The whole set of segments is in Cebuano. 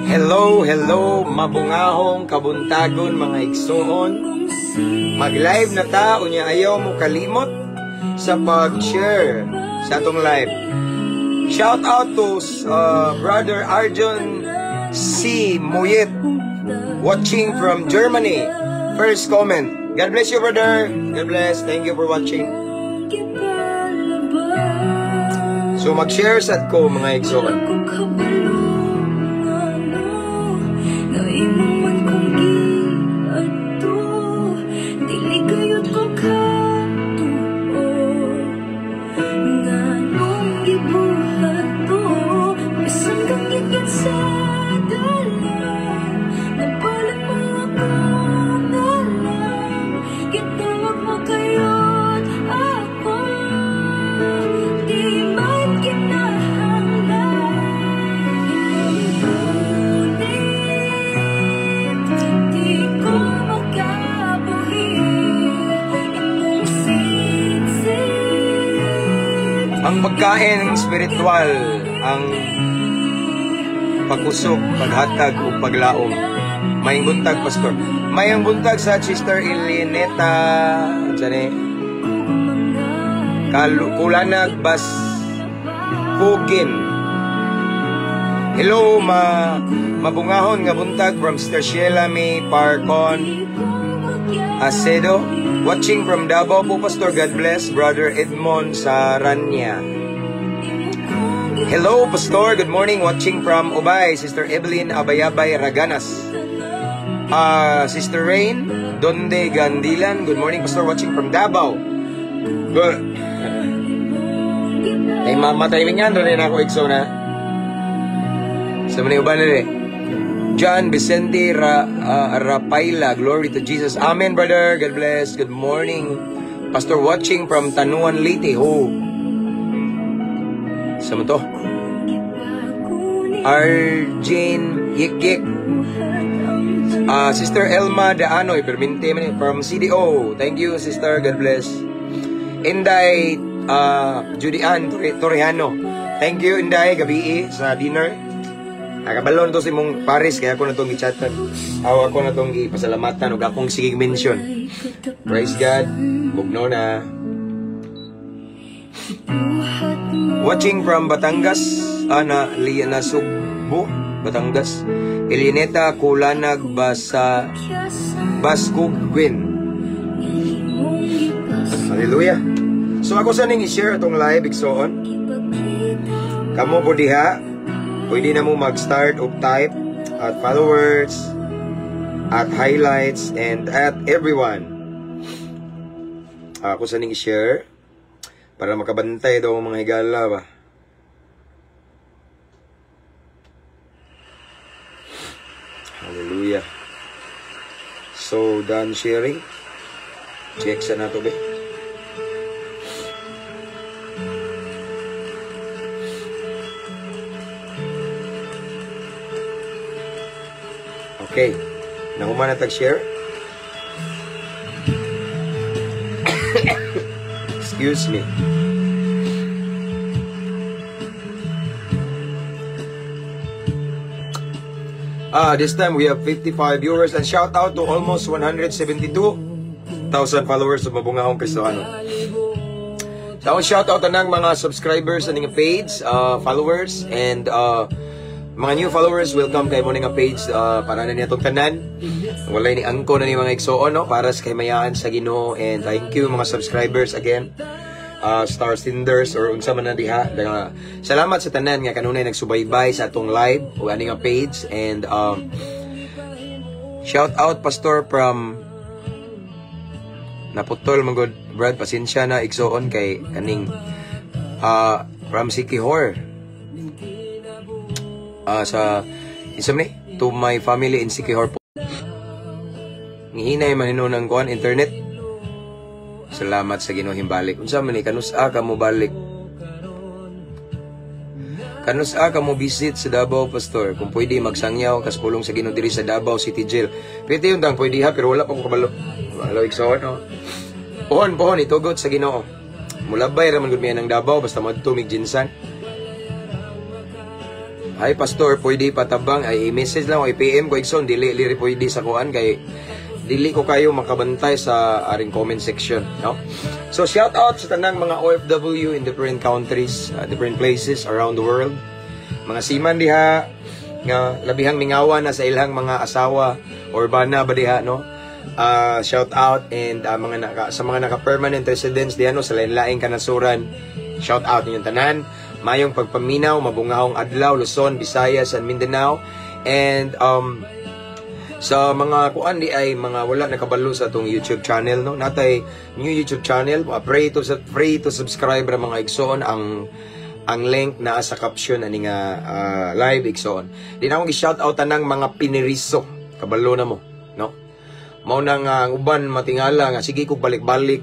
Hello, hello, mabungahong kabuntagon mga igsoon. Mag-live na ta, unya ayaw mo kalimot sa pag-share sa atong live. Shout out to Brother Arjun C. Muyit, watching from Germany. First comment. God bless you, brother. God bless. Thank you for watching. So mag-share sad ko, mga igsoon. Ko kabalo ngano nga imo man kong giadto, dili kayod ko katuo nganong gibuhat to, bisan kang gikan sa dalan, nabalan mo ako ngalan, gitawag mo kayod ako, di man kinahanglan. Ngunit di ko makabuhi imong siksik. Ang pagkain spiritual, ang pagkusog, paghatag ug paglaom. Maayong buntag, Pastor. Maayong buntag sa Sister Elineta. Diyan eh. Kulanag Bas Kugin. Hello, mabungahon nga buntag from Sister Sheila May Parcon Acedo. Watching from Davao po, Pastor. God bless, Brother Edmond Saranya. Hello, Pastor. Good morning. Watching from Ubay, Sister Evelyn Abayabay Raganas. Sister Rain, Donde Gandilan. Good morning, Pastor. Watching from Davao. Good. Ay, mamatay nga. Doon na ako igso na. Sa mga uban na eh. John Vicente Rapaila. Glory to Jesus. Amen, brother. God bless. Good morning. Pastor, watching from Tanuan, Leyte. Ho. Sa mo to? Arjane Yik Yik. Sister Elma Daanoy, perminte man eh, from CDO. Thank you, sister. God bless. Inday Judy Ann Torrijano. Thank you, Inday, gabii sa dinner. Nakabalon to si mong Paris, kaya ako na itong gichatan. Aw, ako na itong gipasalamatan ug akong sige mention. Praise God. Bugno na. Watching from Batangas, ana Liana Sugbo, Batangas. Elineta Kulanag Basa Baskugwin. Hallelujah. So ako sa ning i-share atong live, igsoon. Kamo po diha, pwede na mo mag-start og type at followers, at highlights, and at everyone. Ako sa ning i-share para makabantay daw ang mga higala ba. Hallelujah. So, done sharing. Check sa nato be. Okay. Nahuman na tag-share. Excuse me. This time we have 55 viewers and shout out to almost 172,000 followers of Mabungahong Kristofano. So, shout out tanang mga subscribers sa ning page, followers, and mga new followers, welcome kay mo ning page para na niya itong tanan. Walay ni angko na ni mga igsoon, no? Para sa kaymayaan sa Ginoo, and thank you mga subscribers again. Star senders or unsa man na diha. Salamat sa tanan nga kanunay nagsubaybay sa atong live o ani nga page, and shout out Pastor from naputol man gud Brad, pasensya na igsoon kay kaning from Sikihor. Sa isa man ni to my family in Sikihor po. Ngihinay man hinuon ang kuan internet. Salamat sa Ginoo himbalik. Unsa man ni kanus-a ka mo balik? Kanus-a ka mo visit sa Davao, Pastor? Kung pwede magsangyaw kas pulong sa Ginoo diri sa Davao City Jail. Pwede yun dang pwede ha, pero wala pa ko kabalo. Wala igsoon, no. Pohon, pohon itugot sa Ginoo. Mulabay ra man gud miya ng Davao basta moadto mig Jinsan. Hi Pastor, pwede patabang ay i-message lang o i-PM ko, igsoon. Dili diri pwede sa kuan kay dili ko kayo makabantay sa aring comment section, no? So shout out sa tanang mga OFW in different countries, different places around the world. Mga seaman diha nga labihang mingawa na sa ilang mga asawa or bana ba diha, no? Shout out and mga naka, sa mga naka permanent residents diha, no, sa lain-laing kanasuran. Shout out ninyong tanan. Mayong pagpaminaw, mabungahong adlaw, Luzon, Visayas and Mindanao. And sa mga kuan di ay mga wala nakabalo sa atong YouTube channel, no, natay new YouTube channel, pray to subscribe ra, mga igsoon. Ang link naa sa caption ani nga live, igsoon. Di na akong gi-shout out tanang mga piniriso, kabalo na mo, no? Mao na nga ang uban matingala nga sige ko balik-balik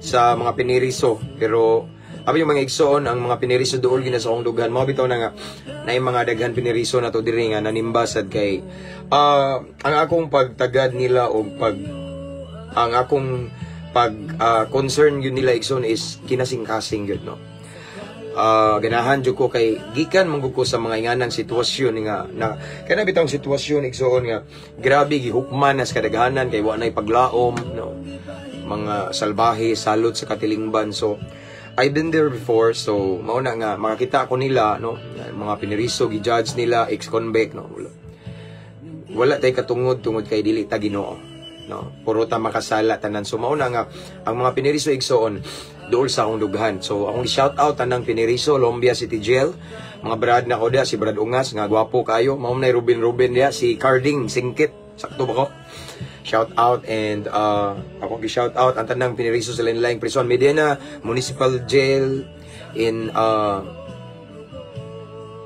sa mga piniriso, pero abi yung mga igsoon, ang mga piniriso duol gina sa akong dughan. Mao bitaw na nga naay mga daghan piniriso na to diri nga nanimbasad kay ang akong pagtagad nila o pag ang akong pag concern yun nila, igsoon, is kinasing-kasing yun, no? Ganahan jud ko kay gikan man gud ko sa mga inganang sitwasyon nga na kana bitawng sitwasyon, igsoon, nga grabe gihukman nas kadaghanan kay wa nay paglaom, no, mga salbahe salot sa katilingban. So I've been there before, so mao na nga makakita ko nila, no, mga piniriso, gi-judge nila, ex-convict, no? Wala tay katungod tungod kay dili ta Ginoo, no? Puro ta makasala tanan. So mao na nga ang mga piniriso, igsoon, duol sa akong dughan. So akong shout out tanang piniriso, Lumbia City Jail, mga brad na ko diha, si Brad Ungas nga gwapo kayo, mao na Ruben Ruben diha, si Carding Singkit, sakto ba ko? Shout out and akong gi-shout out ang tanang piniriso sa lain-laing prison, Medina Municipal Jail in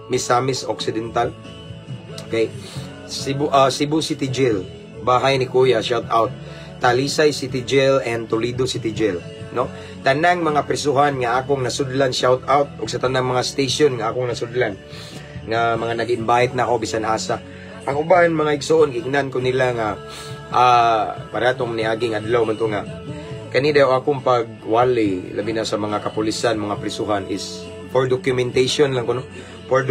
Misamis Occidental. Okay. Cebu City Jail, bahay ni Kuya, shout out. Talisay City Jail and Toledo City Jail, no? Tanang mga prisuhan nga akong nasudlan, shout out, ug sa tanang mga station nga akong nasudlan nga mga nag-invite na ako bisan asa. Ang uban, mga igsoon, gignan ko nila nga para atong niaging adlaw man to nga kani daw akong pagwali labi na sa mga kapulisan, mga prisuhan, is for documentation lang kuno, for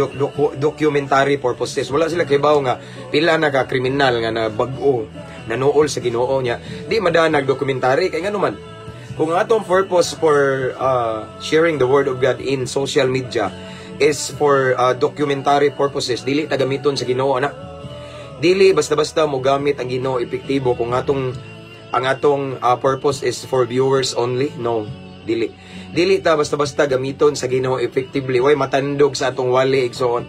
documentary purposes. Wala sila kibaw nga pila na ka kriminal nga na bag-o nanuol sa Ginoo niya. Di madaan nag-documentary kay ngano man kung ang atong purpose for sharing the word of God in social media is for documentary purposes, dili ta gamiton sa Ginoo na. Dili basta-basta mo gamit ang Ginoo epektibo kung ang atong purpose is for viewers only. No, dili. Dili ta basta-basta gamiton sa Ginoo effectively. Way matandog sa atong wali, igsoon.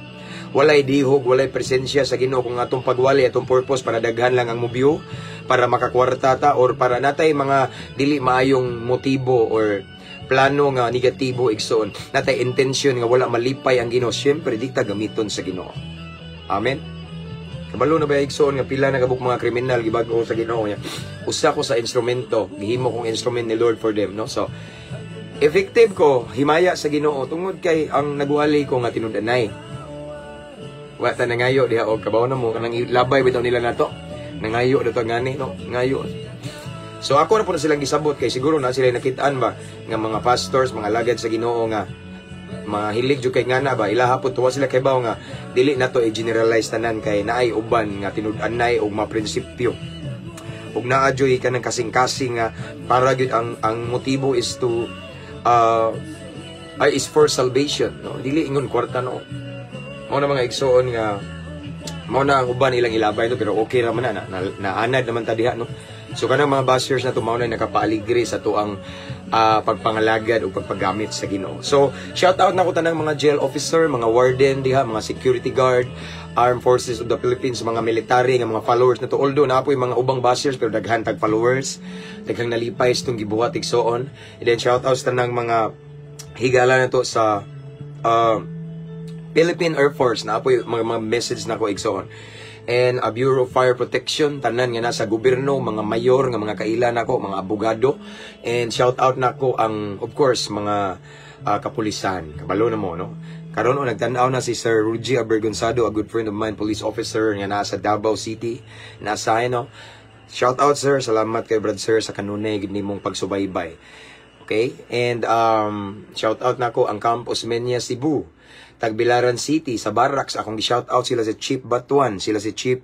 Walay dihog, walay presensya sa Ginoo kung atong pagwali, atong purpose para daghan lang ang mo-view, para makakwarta ta, or para natay mga dili maayong motibo or plano nga negatibo, igsoon. Natay intention nga wala malipay ang Ginoo, syempre di ta gamiton sa Ginoo. Amen. Kabalo na ba, igsoon, nga pila na kabuk mga kriminal gibag-o sa Ginoo niya? Usa ko sa instrumento, gihimo kong instrument ni Lord for them, no? So effective ko, himaya sa Ginoo, tungod kay ang nagwali ko nga tinud-anay. Wa ta nangayo diha og kabaw na mo kanang labay bitaw nila nato. Nangayo dato ngani, no? Ngayo. So ako na po na silang gisabot kay siguro na sila nakitaan ba nga mga pastors, mga lagad sa Ginoo nga mahilig jud kay ngana ba ilaha po tuwa sila kay baw nga dili nato i-generalize tanan kay naay uban nga tinud-anay og mga prinsipyo ug naa joy kanang kasing-kasing nga para gyud ang motibo is to ay is for salvation, no? Dili ingon kwarta, no? Mao na, mga igsoon, nga mao na ang uban ilang ilabay, no? Pero okay ra man na, naanad naman ta diha, no? So kanang mga bashers na mao na nakapaaligre sa tuang pagpangalagad o pagpagamit sa Ginoo. So shout out na ko tanang mga jail officer, mga warden diha, mga security guard, Armed Forces of the Philippines, mga military nga mga followers na to. Although naa po'y mga ubang bashers, pero daghan tag followers, daghang nalipay sa itong gibuhat, igsoon. And then shout out sa tanang mga higala na to sa Philippine Air Force na po mga message na ko, igsoon. And a Bureau of Fire Protection, tanan nga nasa gobyerno, mga mayor nga mga kaila nako, mga abogado. And shout out nako ang, of course, mga kapulisan. Kabalo na mo, no? Karon o nagtan-aw na si Sir Rugy Abergonzado, a good friend of mine, police officer nga nasa Davao City. Nasa, no? Shout out, sir, salamat kay Brad sir sa kanunay gid nimong pagsubaybay. Okay? And shout out nako ang Camp Osmeña Cebu. Tagbilaran City sa Barracks. Akong gi-shout out sila si Chief Batuan, sila si Chief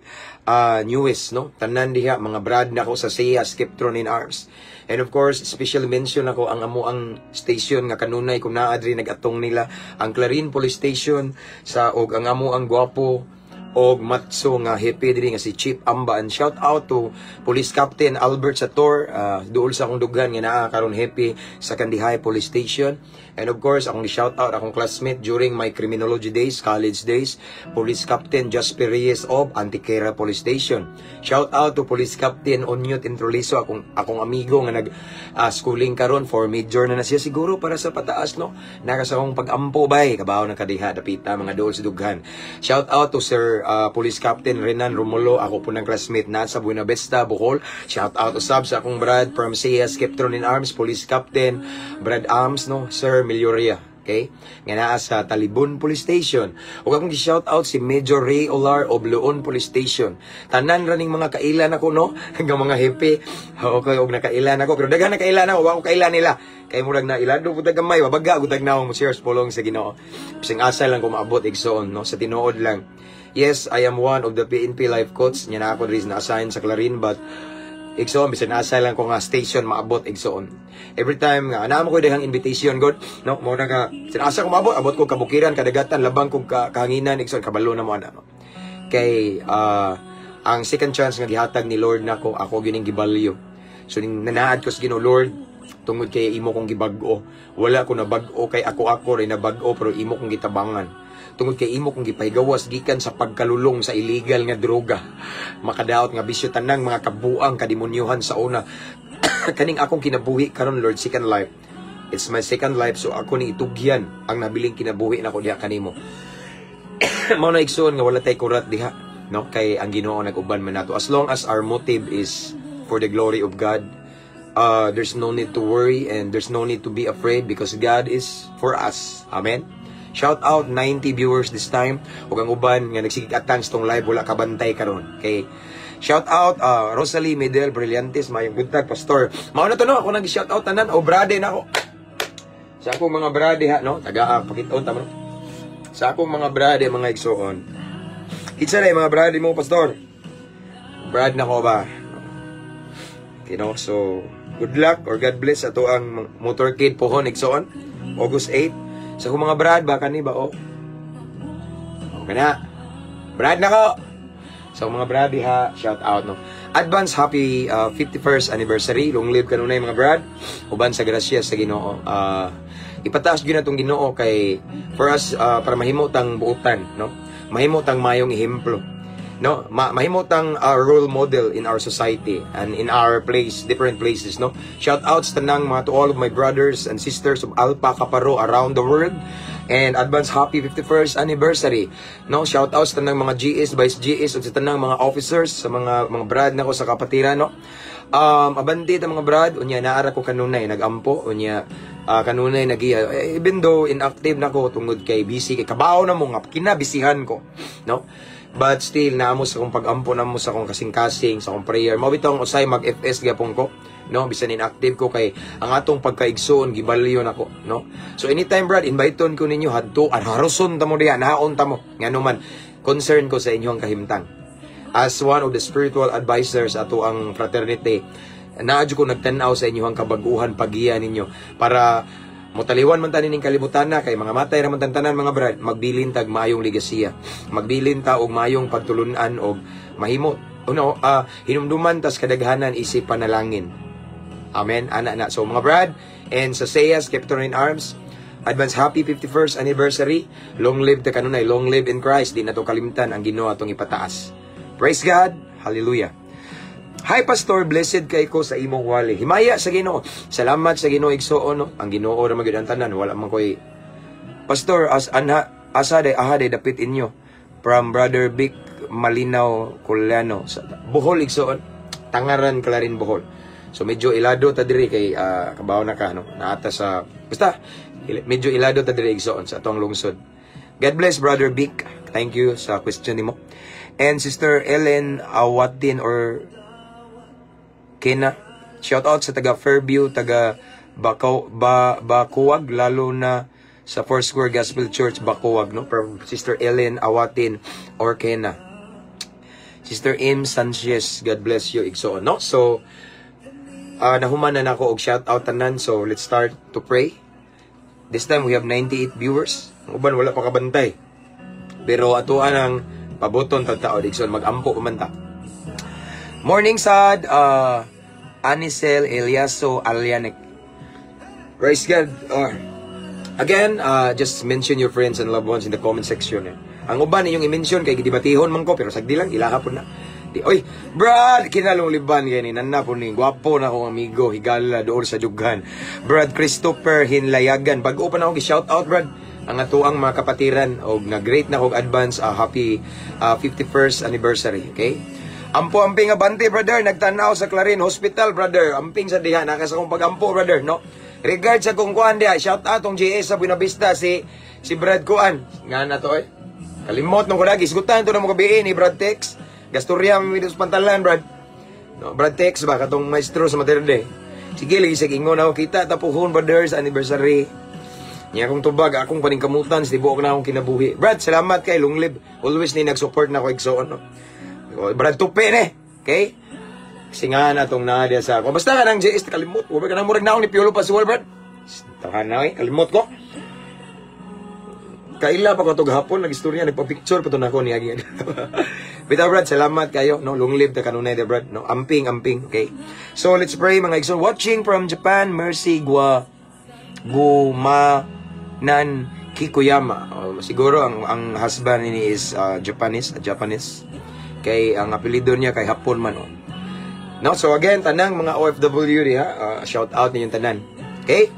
Newis, no? Tanan diha mga brad nako sa SEA Skiptron in Arms. And of course, special mention ako ang amo ang station nga kanunay kung naa diri nag-atong nila, ang Clarin Police Station sa og ang amo ang gwapo og matso nga hepe diri nga si Chief Amba. And shout out to Police Captain Albert Sator, duol sa akong dughan nga naa karon hepe sa Kandihay Police Station. And of course, akong shout out akong classmate during my criminology days, college days, Police Captain Jasper Reyes of Antiquera Police Station. Shout out to Police Captain Onyot Introliso, akong amigo nga nag schooling karon for major na na siya siguro para sa pataas, no? Naka sa akong pag-ampo bay kabaw na kadiha dapita mga duol sa dughan. Shout out to Sir Police Captain Renan Romulo, ako po ng classmate na sa Buena Vista, Bohol. Shout out usab sa akong brad from CS Skiptron in Arms, Police Captain Brad Arms, no? Sir Melioria. Okay? Nga naa sa Talibon Police Station. Ug akong gi-shout out si Major Ray Olar of Loon Police Station. Tanan ra ning mga kailan ako, no? Hanggang mga hepe. Okay, og nakailan ako, pero daghan na kailan ako, wa ko kailan nila. Kay murag na ilado pud gamay, babaga gud naong mo share pulong sa Ginoo. Bisag asa lang ko maabot, igsoon, no? Sa tinuod lang. Yes, I am one of the PNP life coach. Nya na ako diri na assign sa Clarin, but igsoon, bisan asa lang ko nga station maabot, igsoon. Every time nga naa mo ko daghang invitation god, no, mo na ka bisan asa ko maabot, abot ko kabukiran, kadagatan, labang kog ka, kahanginan, igsoon, kabalo na mo ana, no. Kay ang second chance nga gihatag ni Lord nako, ako gining gibalyo. So ning nanaad ko sa Ginoo, "Lord, tungod kay imo kong gibag-o. Wala ko nabag-o kay ako-ako rin nabag-o, pero imo kong gitabangan. Tungod kay imo kong gipahigawas gikan sa pagkalulong sa illegal nga droga, makadaot nga bisyo, tanang mga kabuang kademonyuhan sa una. Kaning akong kinabuhi karon, Lord, second life. It's my second life, so ako ni itugyan ang nabiling kinabuhi nako diha kanimo." Mao na, igsoon, nga wala tay kurat diha, no? Kay ang Ginoo nag-uban man nato. As long as our motive is for the glory of God, there's no need to worry and there's no need to be afraid because God is for us. Amen. Shout out 90 viewers this time ug ang uban nga nagsigig atang sa tong live wala kabantay karon. Okay. Shout out Rosalie Medel Brillantes, mayong buntag, pastor. Mao na to, no, ako nang shout out tanan o brade nako. Sa akong mga brade ha, no, taga pakit-on ta mo. Sa akong mga brade, mga igsoon. Kinsa na yung mga brade mo, pastor? Brad na ko ba? Okay, no? So, good luck or God bless ato ang motorcade pohon, igsoon. August 8. Sa akong mga brad, baka ni ba, oh? Okay na. Brad na ko! Sa akong mga brad, ha, shout out, no? Advance happy 51st anniversary. Long live kanunay, mga brad. Uban sa grasya sa Ginoo. Ipataas gyud natong Ginoo kay for us para mahimo tang buotan, no? Mahimo tang mayong ehemplo. No, mahimo tang role model in our society and in our place, different places, no? Shout outs tanang mga to all of my brothers and sisters of Alpha Kaparo around the world and advance happy 51st anniversary, no? Shout outs tanang mga GS, Vice GS ug sa tanang mga officers, sa mga brad nako sa kapatiran, no? Abante ta, mga brad. Unya naara ko kanunay nagampo, unya kanunay nagiya, eh, even though inactive na ko tungod kay busy, kay kabaw na mo nga kinabisihan ko, no? But still, naamo sa akong pag-ampo, namo sa akong kasing-kasing, sa akong prayer. Mao bitong usay mag-FS gyapon ko, no? Bisan inactive ko kay ang atong pagkaigsoon gibalyo nako, no? So anytime, brad, inviteon ko ninyo hadto, haruson ta mo diha, naon ta mo. Ngano man concern ko sa inyong kahimtang. As one of the spiritual advisors ato ang fraternity, naa ko nagtan-aw sa inyong kabaguhan pagiya ninyo para mutaliwan man tanin ning kalibutan na kay mga matay ra man tan tanan, mga brad. Magbilin tag maayong ligasiya, magbilin ta og maayong pagtulunan og mahimo uno hinumduman tas kadaghanan isip panalangin. Amen ana na. So mga brad and sa Sayas Captain in Arms, advance happy 51st anniversary. Long live ta kanunay, long live in Christ. Di na to kalimtan ang Ginoo atong ipataas. Praise God. Hallelujah. Hi, Pastor, blessed kay ko sa imong wali. Himaya sa Ginoo. Salamat sa Ginoo, igsoon, no. Ang Ginoo ra magyud ang tanan, wala man koy. Pastor, as anha asa day aha day dapit inyo? From Brother Vic Malinaw Kuliano sa Bohol, igsoon. Tangaran, Clarin, Bohol. So medyo ilado ta diri kay kabaw na ka, no. Naata sa basta medyo ilado ta diri, igsoon, sa atong lungsod. God bless, Brother Vic. Thank you sa question nimo. And Sister Ellen Awatin or Kena. Shout out sa taga Fairview, taga Bakaw, Bakuwag, lalo na Sa Foursquare Gospel Church, Bacuag, no? From Sister Ellen Awatin Orkena. Sister M. Sanchez, God bless you, igsoon, no? So, nahuman na nako og shout out tanan. So, let's start to pray. This time, we have 98 viewers. Ang uban, wala pa kabantay. Pero atoa ang pabuton tao, igsoon, mag-ampo pa man ta. Morning sad, Anisel Eliaso Alianek. Praise God. Again, just mention your friends and loved ones in the comment section. Eh. Ang uban inyong i-mention kay gidebatihon man ko pero sagdi lang ilaha po na. Di, oy, Brad, kinalong liban kay ni nanna po ni gwapo na akong amigo higala dool sa dughan. Brad Christopher Hinlayagan. Bag-o pa na ako gi-shout out, Brad, ang atoang mga kapatiran og na-greet na kog advance happy 51st anniversary, okay? Ampo amping abante, brother, nagtanaw sa Clarin Hospital, brother. Amping sa diha naka sa akong pagampo, brother, no? Regard sa kung kuan diha, shout out tong GS sa Buena Vista si Brad Kuan. Nga na to eh. Kalimot nung kulagi, isgutan to na mo gabi ni Brad Tex. Gasturya mi sa pantalan, Brad. No, Brad Tex ba katong maestro sa Mater Dei. Sige lagi sa ingon ako kita tapuhon, brothers, anniversary. Niya akong tubag, akong paningkamutan sa tibuok na akong kinabuhi. Brad, salamat kay long live. Always ni nag-support na ako igsoon, no. Brad Tupi ni. Okay? Kasi nga na itong nadia sa ako. Basta ka ng JS, kalimot. Huwag ka na murag na akong ni Piolo Pascual, Brad. Tahan na eh, kalimot ko. Kaila pa ko to gahapon, nag-istorya, nagpa-picture pa to na ako ni Agi. Bitaw, Brad, salamat kayo. No, long live ta kanunay de, Brad. No, amping, amping, okay? So, let's pray, mga igsoon. Watching from Japan, Mercy Gua Gumanan Kikuyama. Oh, siguro ang husband ni is Japanese, Japanese. Kay ang apelyido niya kay Hapon man oh. No, so again, tanang mga OFW diha, shout out ninyong tanan. Okay?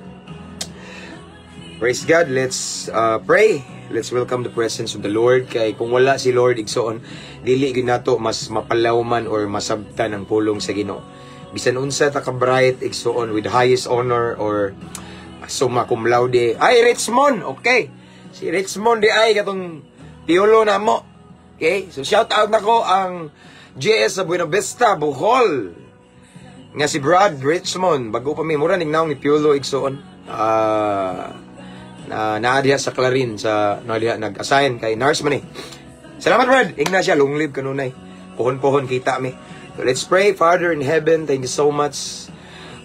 Praise God. Let's pray. Let's welcome the presence of the Lord. Kay kung wala si Lord, igsoon, dili gyud nato mas mapalawman or masabtan ang pulong sa Ginoo. Bisan unsa ta ka bright, igsoon, with highest honor or summa cum laude. Ay, Richmond. Okay. Si Richmond di ay katong piolo na mo. Okay? So shout out nako ang GS sa Buena Vista, Bohol. Nga si Brad Richmond, bago pa mi mura ning naong ni Piolo, igsoon. Ah, na naa diha sa Clarin sa naa diha nag-assign kay nurse man eh. Salamat, Brad. Ingna siya, long live kanunay. Pohon-pohon kita mi. So let's pray. Father in heaven, thank you so much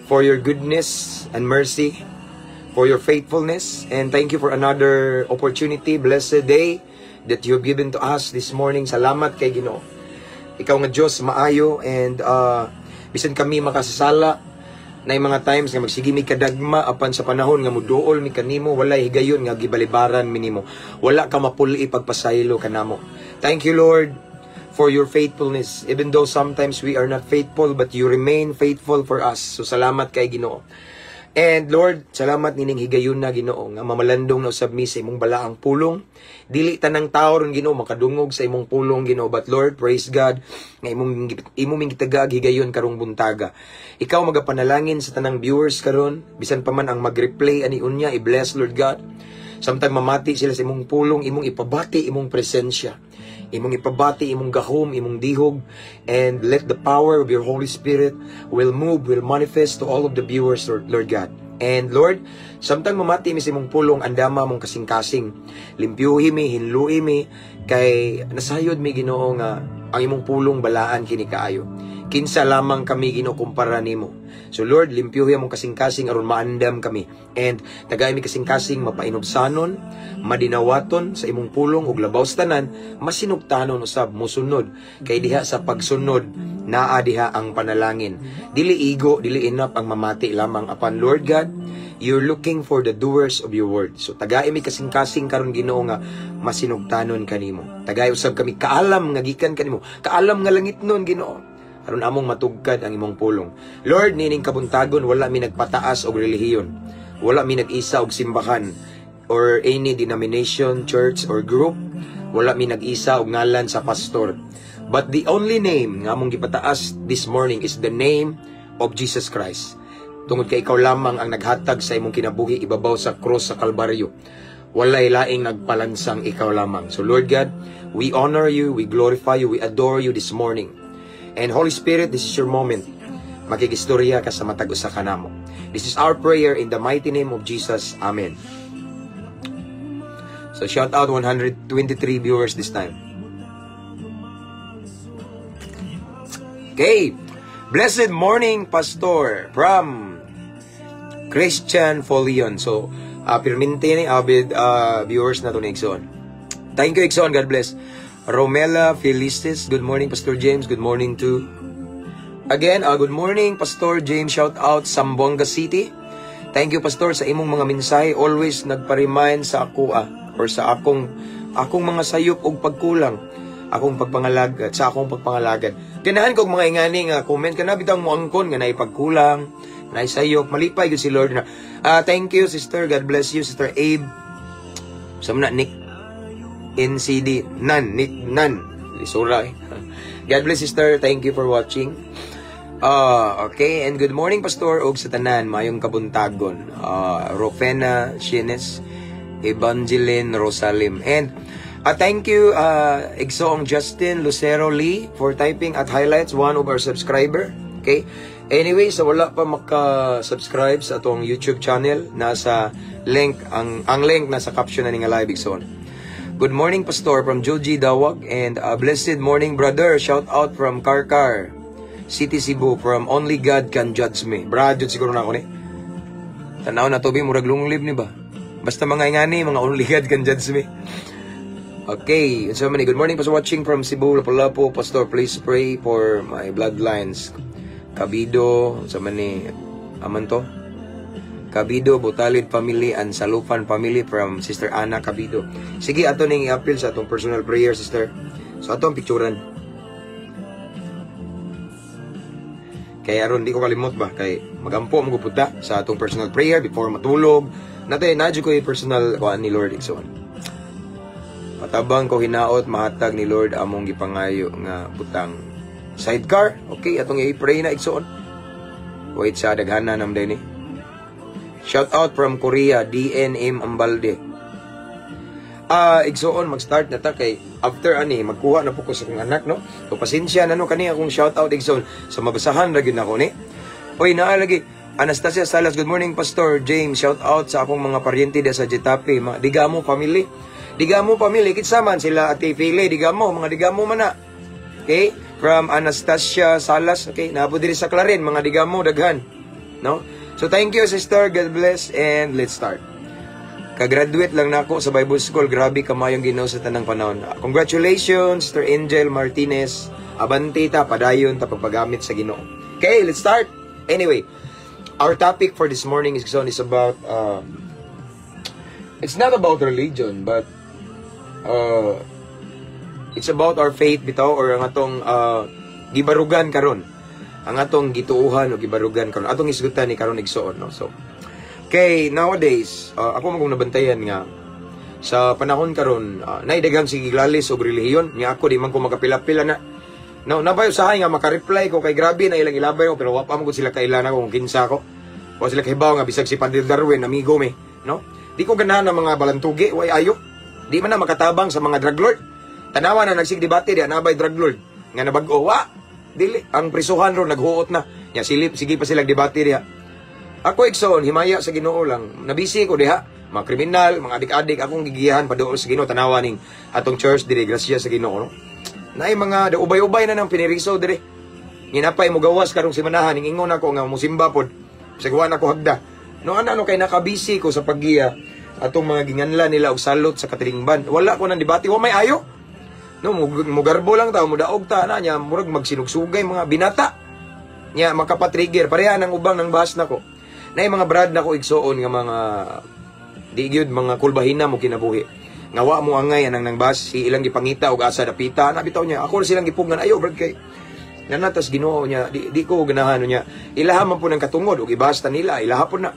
for your goodness and mercy, for your faithfulness, and thank you for another opportunity, blessed day that you have given to us this morning. Salamat kay Ginoo. Ikaw nga Diyos maayo and bisan kami makasasala na mga times nga magsige mi kadagma apan sa panahon nga muduol mi kanimo, walay higayon nga gibalibaran mi nimo. Wala ka mapuli pagpasaylo kanamo. Thank you, Lord, for your faithfulness, even though sometimes we are not faithful, but you remain faithful for us. So salamat kay Ginoo. And Lord, salamat nining higayon na, Ginoo, nga mamalandong na usab mi sa imong balaang pulong. Dili tanang tao ron, Ginoo, makadungog sa imong pulong, Ginoo. But Lord, praise God nga imong ming gitagaag higayon karong buntaga. Ikaw magapanalangin sa tanang viewers karon, bisan pa man ang mag-replay ani unya, i-bless, Lord God. Samtang mamati sila sa imong pulong, imong ipabati imong presensya. Imong ipabati imong gahom, imong dihog, and let the power of your Holy Spirit will move, will manifest to all of the viewers, Lord, Lord God. And Lord, samtang mamati mi sa imong pulong, andama mong kasing-kasing. Limpyuhi mi, hinlui mi, kay nasayod mi, Ginoo, nga ang imong pulong balaan kini kaayo. Kinsa lamang kami, Ginoo, kumpara nimo? So Lord, limpyuhi among kasing-kasing aron maandam kami. And tagay mi kasing-kasing mapainubsanon, madinawaton sa imong pulong ug labaw sa tanan, masinugtanon usab musunod. Kay diha sa pagsunod, naa diha ang panalangin. Dili igo, dili enough ang mamati lamang apan Lord God, you're looking for the doers of your word. So tagay mi kasing-kasing karon, Ginoo, nga masinugtanon kanimo. Tagay usab kami kaalam nga gikan kanimo, kaalam nga langit nun, Ginoo, aron among matugkad ang imong pulong. Lord, nining kabuntagon wala mi nagpataas og relihiyon. Wala mi nag-isa og simbahan or any denomination, church or group. Wala mi nag-isa og ngalan sa pastor. But the only name nga among gipataas this morning is the name of Jesus Christ. Tungod kay ikaw lamang ang naghatag sa imong kinabuhi ibabaw sa cross sa Kalbaryo. Walay laing nagpalansang, ikaw lamang. So Lord God, we honor you, we glorify you, we adore you this morning. And Holy Spirit, this is your moment. Makigistorya ka sa matag usa kanamo. This is our prayer in the mighty name of Jesus. Amen. So shout out 123 viewers this time. Okay. Blessed morning, Pastor, from Christian Folion. So, pirminti ni avid viewers na to ni Igsoon. Thank you, Igsoon. God bless. Romela Felices. Good morning, Pastor James. Good morning to. Again, good morning, Pastor James. Shout out Zamboanga City. Thank you, Pastor, sa imong mga mensahe. Always nagpa-remind sa ako or sa akong akong mga sayop og pagkulang, akong pagpangalagad, sa akong pagpangalagad. Ganahan kog mga ingani nga comment kana bitang moangkon nga naay pagkulang, naay sayop, malipay gyud si Lord na. Thank you, sister. God bless you, Sister Abe. Sa na Nick NCD Nan, Nick Nan. Lisura eh. God bless, sister. Thank you for watching. Okay, and good morning, Pastor, og sa tanan, maayong kabuntagon. Rofena Shines, Evangeline Rosalim. And thank you, Igsoong Justin Lucero Lee, for typing at highlights, one of our subscriber. Okay? Anyway, sa wala pa maka-subscribe sa atong YouTube channel, nasa link, ang link nasa caption na ni nga live, Igsoon. Good morning, Pastor, from Joji Dawag, and a blessed morning, brother. Shout out from Carcar City, Cebu, from Only God Can Judge Me. Brad, jud siguro na ako ni. Tanaw na to, murag lunglib ni ba? Basta mga ingani, mga Only God Can Judge Me. Okay, so many. Good morning, Pastor, watching from Cebu, Lapu-Lapu. Pastor, please pray for my bloodlines. Kabido, sa mani, aman to? Kabido, Butalid family, and Salupan family from Sister Ana Kabido. Sige, ato ning i-appeal sa atong personal prayer, sister. So, atong picturean. Kaya aron di ko kalimot ba kay magampo mo gud ta sa atong personal prayer before matulog. Natay na ko yung personal kuan ni Lord, igsoon. Patabang ko hinaot mahatag ni Lord among gipangayo nga butang sidecar. Okay, atong i-pray na, igsoon. Wait sa daghana nam ni. Shout out from Korea, DNM Ambalde. Igsoon, mag-start na ta kay after ani magkuha na po ko sa akong anak, no. So pasensya na no kani akong shout out, igsoon, sa mabasahan ra gyud nako ni. Oy, naa lagi Anastasia Salas, good morning, Pastor James. Shout out sa akong mga paryente sa Getafe, mga Digamo family. Digamo family kinsa man sila, Ate Fili, Digamo, mga Digamo man na. Okay? From Anastasia Salas, okay, naa diri sa Clarin, mga Digamo daghan, no? So thank you, sister. God bless and let's start. Kagraduate lang nako sa Bible School. Grabe kamayong Ginoo sa tanang panahon. Congratulations, Sister Angel Martinez. Abante ta, padayon ta pagpagamit sa Ginoo. Okay, let's start. Anyway, our topic for this morning is about, it's not about religion, but it's about our faith bitaw or ang atong gibarugan karon. Ang atong gituuhan o gibarugan karon. Atong isgutan ni karon, igsoon, no? So, kay nowadays, ako magong nabantayan nga sa panahon karon naay daghang sige lalis og relihiyon nya ako di man ko makapila-pila na. No, nabay usahay nga maka-reply ko kay grabe na ilang ilabay ko pero wa pa man gud sila kailan ako kung kinsa ko. Wa sila kahibaw nga bisag si Padre Darwin amigo mi, no? Di ko ganahan ng mga balantugi, way ayo. Di man na makatabang sa mga drug lord. Tanawa na nagsig debate di nabay drug lord nga nabag-o wa. Dili ang prisuhan ro naghuot na. Nya silip sige pa sila debate diha. Ako, igsoon, himaya sa Ginoo lang. Nabisi ko diha, mga kriminal, mga adik-adik, akong gigiyahan paduol sa Ginoo, tanawa ning atong church dire, grasya sa Ginoo, no? Naay mga ubay-ubay na nang piniriso dire. Ginapay mo gawas karong simanahan, ning ingon ako nga musimba pod. Bisag wa na ko hagda. No ana no kay nakabisi ko sa paggiya atong mga ginganlan nila og salot sa katilingban. Wala ko nang debate, wa may ayo. No, mugarbo lang ta, mudaog ta na niya, murag magsinugsugay mga binata. Nya makapatrigger pareha nang ubang nang bahas nako. Nay mga brad nako, igsoon, nga mga di gyud mga kulbahina mo kinabuhi. Nga wa mo angay anang nang bas si ilang gipangita og asa dapita na bitaw niya. Ako silang gipugnan ayo brad kay nanatas Ginoo niya di ko ganahan niya. Ilaha man po ng katungod og ibasta nila, ilaha po na.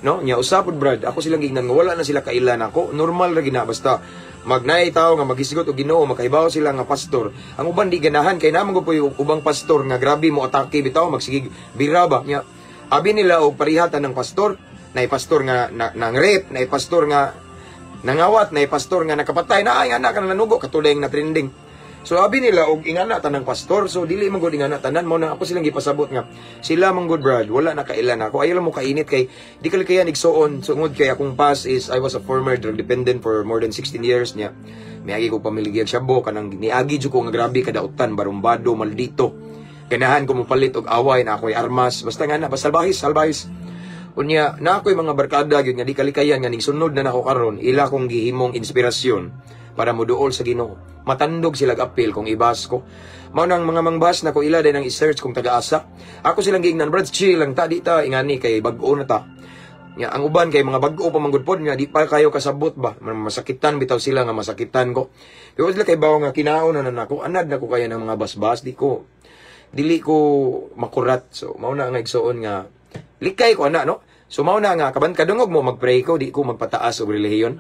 No, nya usa pod brad, ako silang gignan nga wala na sila kailan ako. Normal ra gina basta magnay tawo nga maghisgot og Ginoo, makahibaw sila nga pastor. Ang uban di ganahan kay naman ko po yung ubang pastor nga grabe mo atake bitaw magsigig bira ba nya. Abi nila og parihatan ng pastor, naay pastor nga nang rape, naay pastor nga nangawat, naay pastor nga nakapatay, na ay anak ka nanugo katulad na trending. So abi nila og ingana tanang pastor, so dili man gud ingana tanan. Mo na ako silang gipasabot nga sila man gud, brad, wala na kailan ako. Ayaw lang mo kainit kay di kali kaya igsuon sungod kay akong past is I was a former drug dependent for more than 16 years niya. Miagi ko pamilyag shabu, kanang niagi jud ko nga grabe kadautan, barumbado, maldito. Ganahan ko mopalit og away na ako'y armas, basta nga na, basta salbahis, salbahis. Unya, na ako'y mga barkada gyud nga di kalikayan nga ning sunod na nako karon, ila kong gihimong inspirasyon para moduol sa Ginoo. Matandog sila apil kung ibas ko. Mao nang mga mangbas na ko, ila din ang i-search kung taga-asa. Ako silang giingnan, "Brad, chill lang ta, di ta ingani kay bag-o na ta." Nya ang uban kay mga bag-o pa manggod pod nga di pa kayo kasabot ba. Masakitan bitaw sila nga masakitan ko. Pero sila kay bawo nga kinaon na nako, anad na ko kaya ng mga basbas, di ko dili ko makurat. So mao na nga, igsuon, nga likay ko ana, no. So mao na nga kaban kadungog mo magpray ko, di ko magpataas og relihiyon,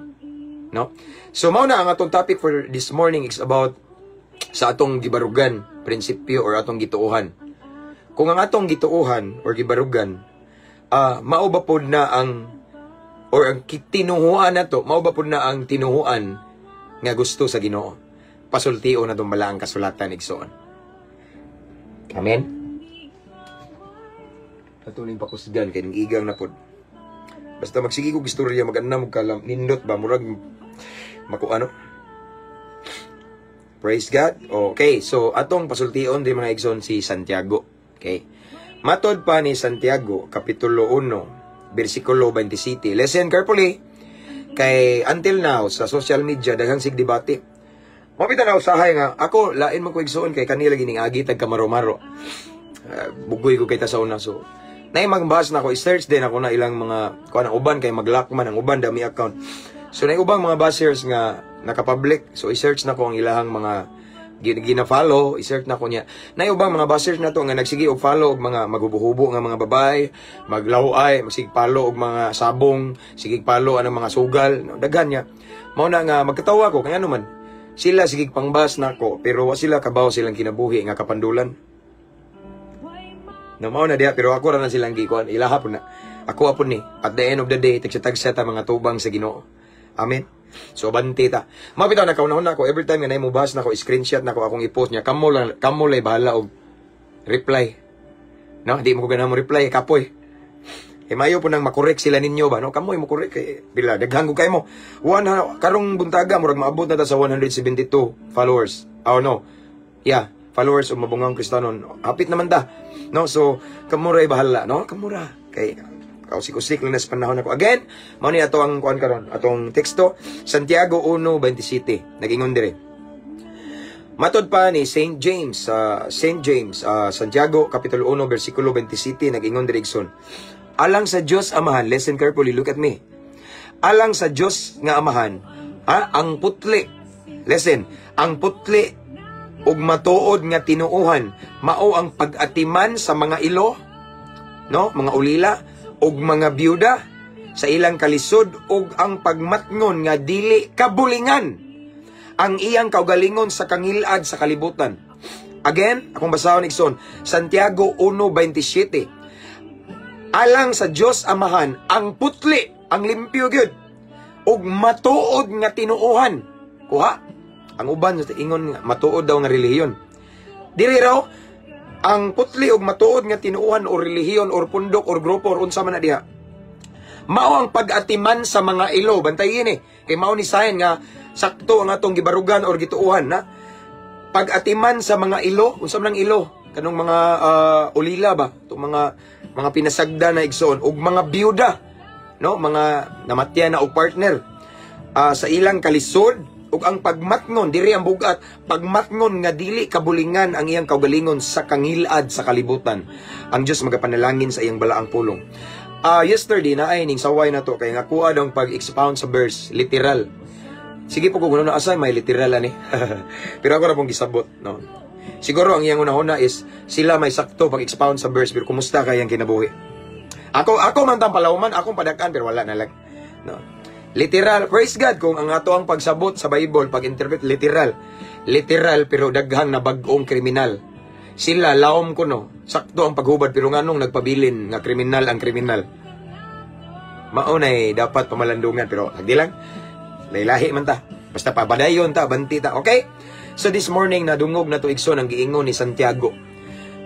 no. So mao na ang atong topic for this morning is about sa atong gibarugan, prinsipyo or atong gituohan. Kung ang atong gituohan or gibarugan, mao ba pod na ang or ang tinuhuan nato, mao ba pod na ang tinuhuan nga gusto sa Ginoo? Pasultion na itong balaang kasulatan, igsoon. Amen. Atuning pakusgan kay ning igang na pod. Basta magsige ko istorya, mag-anam og kalam nindot ba, murag maku ano. Praise God. Okay, so atong pasultion di, mga igsoon, si Santiago. Okay. Matod pa ni Santiago, Kapitulo 1, versikulo 27. Listen carefully. Kay until now, sa social media, daghang sig debate. Mapita na usahay nga, ako, lain mo ko, igsoon, kay kanila gining agi tag kamaromaro. Bugoy ko kay ta sa una. So, nay magbas na ako, i-search din ako na ilang mga, kuan, ang uban kay mag-lock man, ang uban dami account. So, nay ubang mga bashers nga naka-public. So, i-search na ko ang ilahang mga gina-follow, i-search na ko niya. Nay ubang mga bashers na to nga nagsige og follow og mga magubuhubo nga mga babae, maglaway, magsige follow og mga sabong, sige follow anang mga sugal, no, daghan niya. Mao na nga magkatawa ko kaya naman sila sige pangbas nako, pero wa sila kabaw silang kinabuhi nga kapandulan. No, mao na diha, pero ako ra na silang gikuan, ilaha po na. Ako apon ni at the end of the day, tagsa-tagsa ta mga tubang sa Ginoo. Amen. So banti ta. Mao bitaw nakaunahon na ako every time nga nay mubas na ako, screenshot na ko, akong i-post niya. Kamo lang, kamo lay bahala og reply. No, di mo ko ganahan mo reply, kapoy. Eh mayo po nang makorek sila ninyo ba, no? Kamo mo korek kay bila daghan ko kay mo. One karong buntaga murag maabot na ta sa 172 followers. Oh no. Yeah, followers og Mabungahong Kristiyanon. Hapit naman ta. No, so kamo ray bahala, no? Kamo ra kay kausik-usik lang na sa panahon ako. Again, mao ni ato ang kuan karon, atong teksto, Santiago 1:27. Nagingon dire. Matod pa ni St. James, St. James, Santiago Kapitulo 1 versikulo 27, nagingon diri, igsoon. Alang sa Dios Amahan, listen carefully, look at me. Alang sa Dios nga Amahan, ha, ang putli. Listen, ang putli ug matuod nga tinuohan mao ang pag-atiman sa mga ilo, no, mga ulila ug mga byuda sa ilang kalisod ug ang pagmatngon nga dili kabulingan ang iyang kaugalingon sa kangilad sa kalibutan. Again, akong basahon, igsoon, Santiago 1:27. Alang sa Dios Amahan, ang putli, ang limpyo gyud ug matuod nga tinuohan. Kuha? Ang uban ingon nga matuod daw nga relihiyon. Diri raw ang putli ug matuod nga tinuohan o relihiyon or pundok or grupo or unsa man na diha. Mao ang pag-atiman sa mga ilo. Bantayin eh. Kay mao ni sign nga sakto ang atong gibarugan or gituohan na. Pag-atiman sa mga ilo, unsa man ang ilo? Kanong mga ulila ba? Itong mga pinasagda na, igsoon, ug mga byuda, no? Mga namatyan na og partner. Sa ilang kalisod ug ang pagmatngon, diri ang bugat, pagmatngon nga dili kabulingan ang iyang kaugalingon sa kangilad sa kalibutan. Ang Dios magapanalangin sa iyang balaang pulong. Yesterday na ay ning saway na to kay nga kuha daw pag-expound sa verse literal. Sige po kung na asay may literal ani. Pero ako ra pong gisabot, no. Siguro ang iyang unahuna is sila may sakto pag-expound sa verse, pero kumusta kayang kinabuhi? Ako man tang palawman, akong padakan, pero wala na lang. No. Literal, praise God kung ang ato ang pagsabot sa Bible, pag-interpret literal. Literal pero daghang na bag-ong kriminal. Sila laom ko, no. Sakto ang paghubad, pero nganong nagpabilin nga kriminal ang kriminal? Mao nay dapat pamalandungan, pero hagdi lang. Laylahi man ta. Basta pabadayon ta, banti ta. Okay? So this morning, nadungog na to, igsoon, ang giingon ni Santiago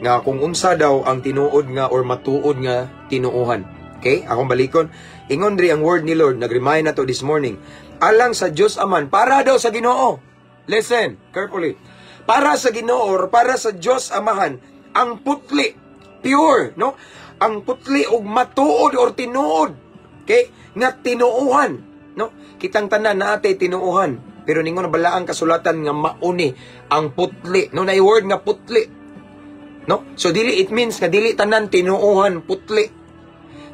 nga kung unsa daw ang tinuod nga or matuod nga tinuohan. Okay? Akong balikon. Ingon diri ang word ni Lord, nag-remind na to this morning. Alang sa Dios Aman, para daw sa Ginoo. Listen carefully. Para sa Ginoo or para sa Dios Amahan, ang putli, pure, no? Ang putli og matuod or tinuod. Okay? Nga tinuohan, no? Kitang tanan naa tay tinuohan. Pero ningon balaang kasulatan nga mauni ang putli. No, na word nga putli. No? So dili, it means nga dili tanan tinuohan putli.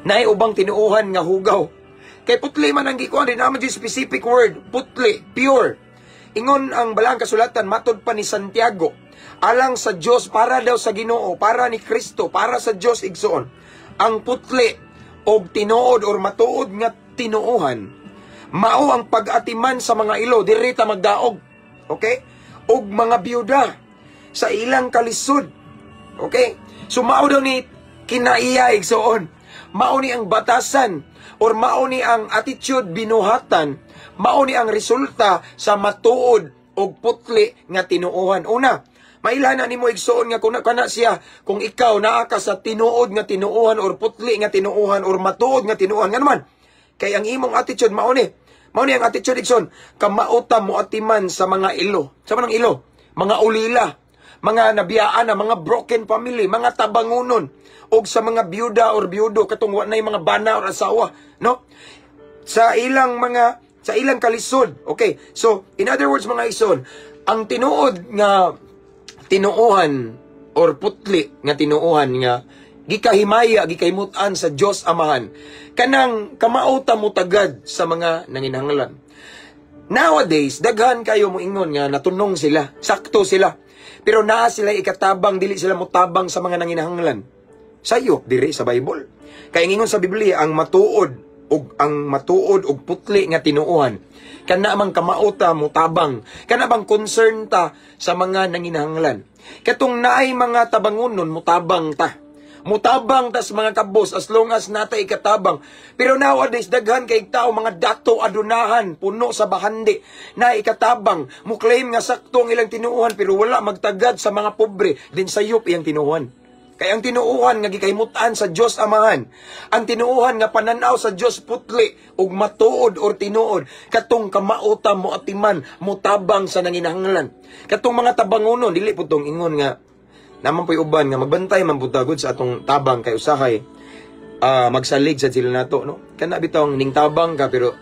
Naay ubang tinuohan nga hugaw. Kay putli man ang gikuan din naman specific word, putli, pure. Ingon ang balaang kasulatan, matod pa ni Santiago, alang sa Dios, para daw sa Ginoo, para ni Kristo, para sa Dios, igsoon. Ang putli og tinuod or matuod nga tinuohan mao ang pag-atiman sa mga ilo, diri ta magdaog. Okay? Og mga biyuda sa ilang kalisod. Okay? So mao daw ni kinaiya, igsoon. Mao ni ang batasan or mao ni ang attitude, binuhatan, mao ni ang resulta sa matuod og putli nga tinuohan. Una, mailhan na nimo, igsoon, nga kung kana siya, kung ikaw naa ka sa tinuod nga tinuohan or putli nga tinuohan or matuod nga tinuohan, nga naman kay ang imong attitude mao ni. Mao ni ang attitude, igsoon, kamauta mo atiman sa mga ilo. Sa manang ilo, mga ulila, mga nabiyaan na, mga broken family, mga tabangunon, og sa mga byuda or byudo, katong wa nay mga bana or asawa, no? Sa ilang kalisod. Okay. So, in other words, mga igsoon, ang tinuod nga tinuohan or putli nga tinuohan nga gikahimaya, gikahimutan sa Dios Amahan, kanang kamauta mo tagad sa mga nanginahanglan. Nowadays, daghan kayo mo ingon nga natunong sila, sakto sila. Pero naa sila ikatabang, dili sila motabang sa mga nanginahanglan. Sayop diri sa Bible. Kay ingon sa Biblia, ang matuod og putli nga tinuohan, kana mang kamauta mo tabang, kana bang concern ta sa mga nanginahanglan. Katong naay mga tabangunon, mutabang ta. Mutabang tas mga kabos as long as natay ikatabang. Pero nowadays, daghan kay tao, mga dato adunahan, puno sa bahandi na ikatabang, mo claim nga sakto ang ilang tinuohan pero wala magtagad sa mga pobre din, sayop iyang tinuohan. Kay ang tinuohan nga gikahimutan sa Dios Amahan, ang tinuohan nga pananaw sa Dios, putli ug matuod or tinuod, katong kamauta mo atiman, mo tabang sa nanginahanglan. Katong mga tabangunon, dili pud tong ingon nga naman po'y uban nga magbantay man pud ta gud sa atong tabang kay usahay magsalig sa sila nato, no? Kana bitawng ning tabang ka pero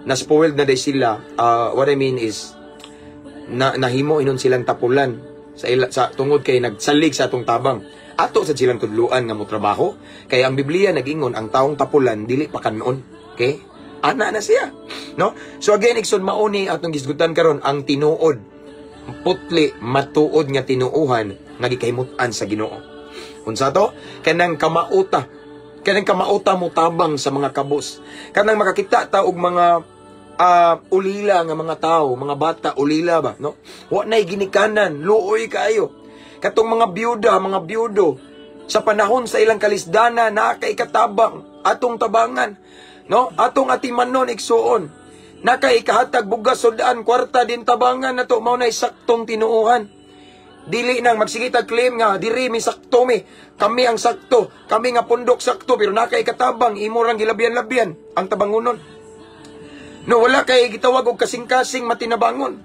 na-spoiled na day sila. What I mean is na nahimo inon silang tapulan sa ila, sa tungod kay nagsalig sa atong tabang. Ato sa silang tudluan nga mo trabaho kay ang Biblia nagingon ang taong tapulan dili pa kanon. Okay, ana na siya, no? So again, igsoon, mauni atong gisgutan karon, ang tinuod, putli, matuod nga tinuohan nga gikahimutan sa Ginoo. Unsa to? Kanang kamauta. Kanang kamauta mo tabang sa mga kabos. Kanang makakita ta og mga ulila nga mga tao, mga bata, ulila ba, no? Wa nay ginikanan, luoy kaayo. Katong mga byuda, mga byudo, sa panahon sa ilang kalisdana, naa kay ikatabang, atong tabangan, no? Atong atimanon, igsuon. Naa kay ikahatag bugas, sudaan, kwarta din, tabangan na to, mao na saktong tinuohan. Dili nang magsigitag claim nga diri mi, sakto mi. Kami ang sakto, kami nga pundok sakto, pero naa kay katabang, imo rang gilabian-labian ang tabangunon. No, wala kay gitawag og kasing-kasing matinabangon.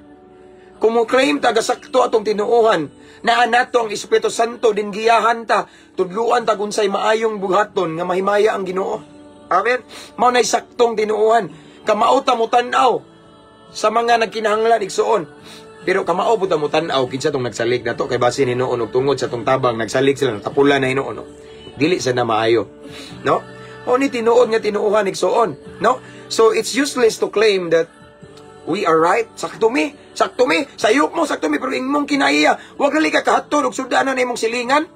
Kung mo claim ta sakto atong tinuohan, naa nato ang Espiritu Santo din, giyahan ta, tudluan ta kung unsay maayong buhaton nga mahimaya ang Ginoo. Amen. Mao nay saktong tinuohan. Kamao ta mo tan-aw sa mga nagkinahanglan, igsuon. Pero kamao pud ta mo tan-aw kinsa tong nagsalig nato kay base hinuon og tungod sa tong tabang nagsalig sila, natapulan na hinuon, no. Dili sa na maayo. No? O ni tinuod nga tinuohan, igsuon, no? So it's useless to claim that we are right. Sakto mi, sakto mi, sayop mo, sakto mi, pero imong kinaiya, wag gali ka kahatod og sudanan na imong silingan.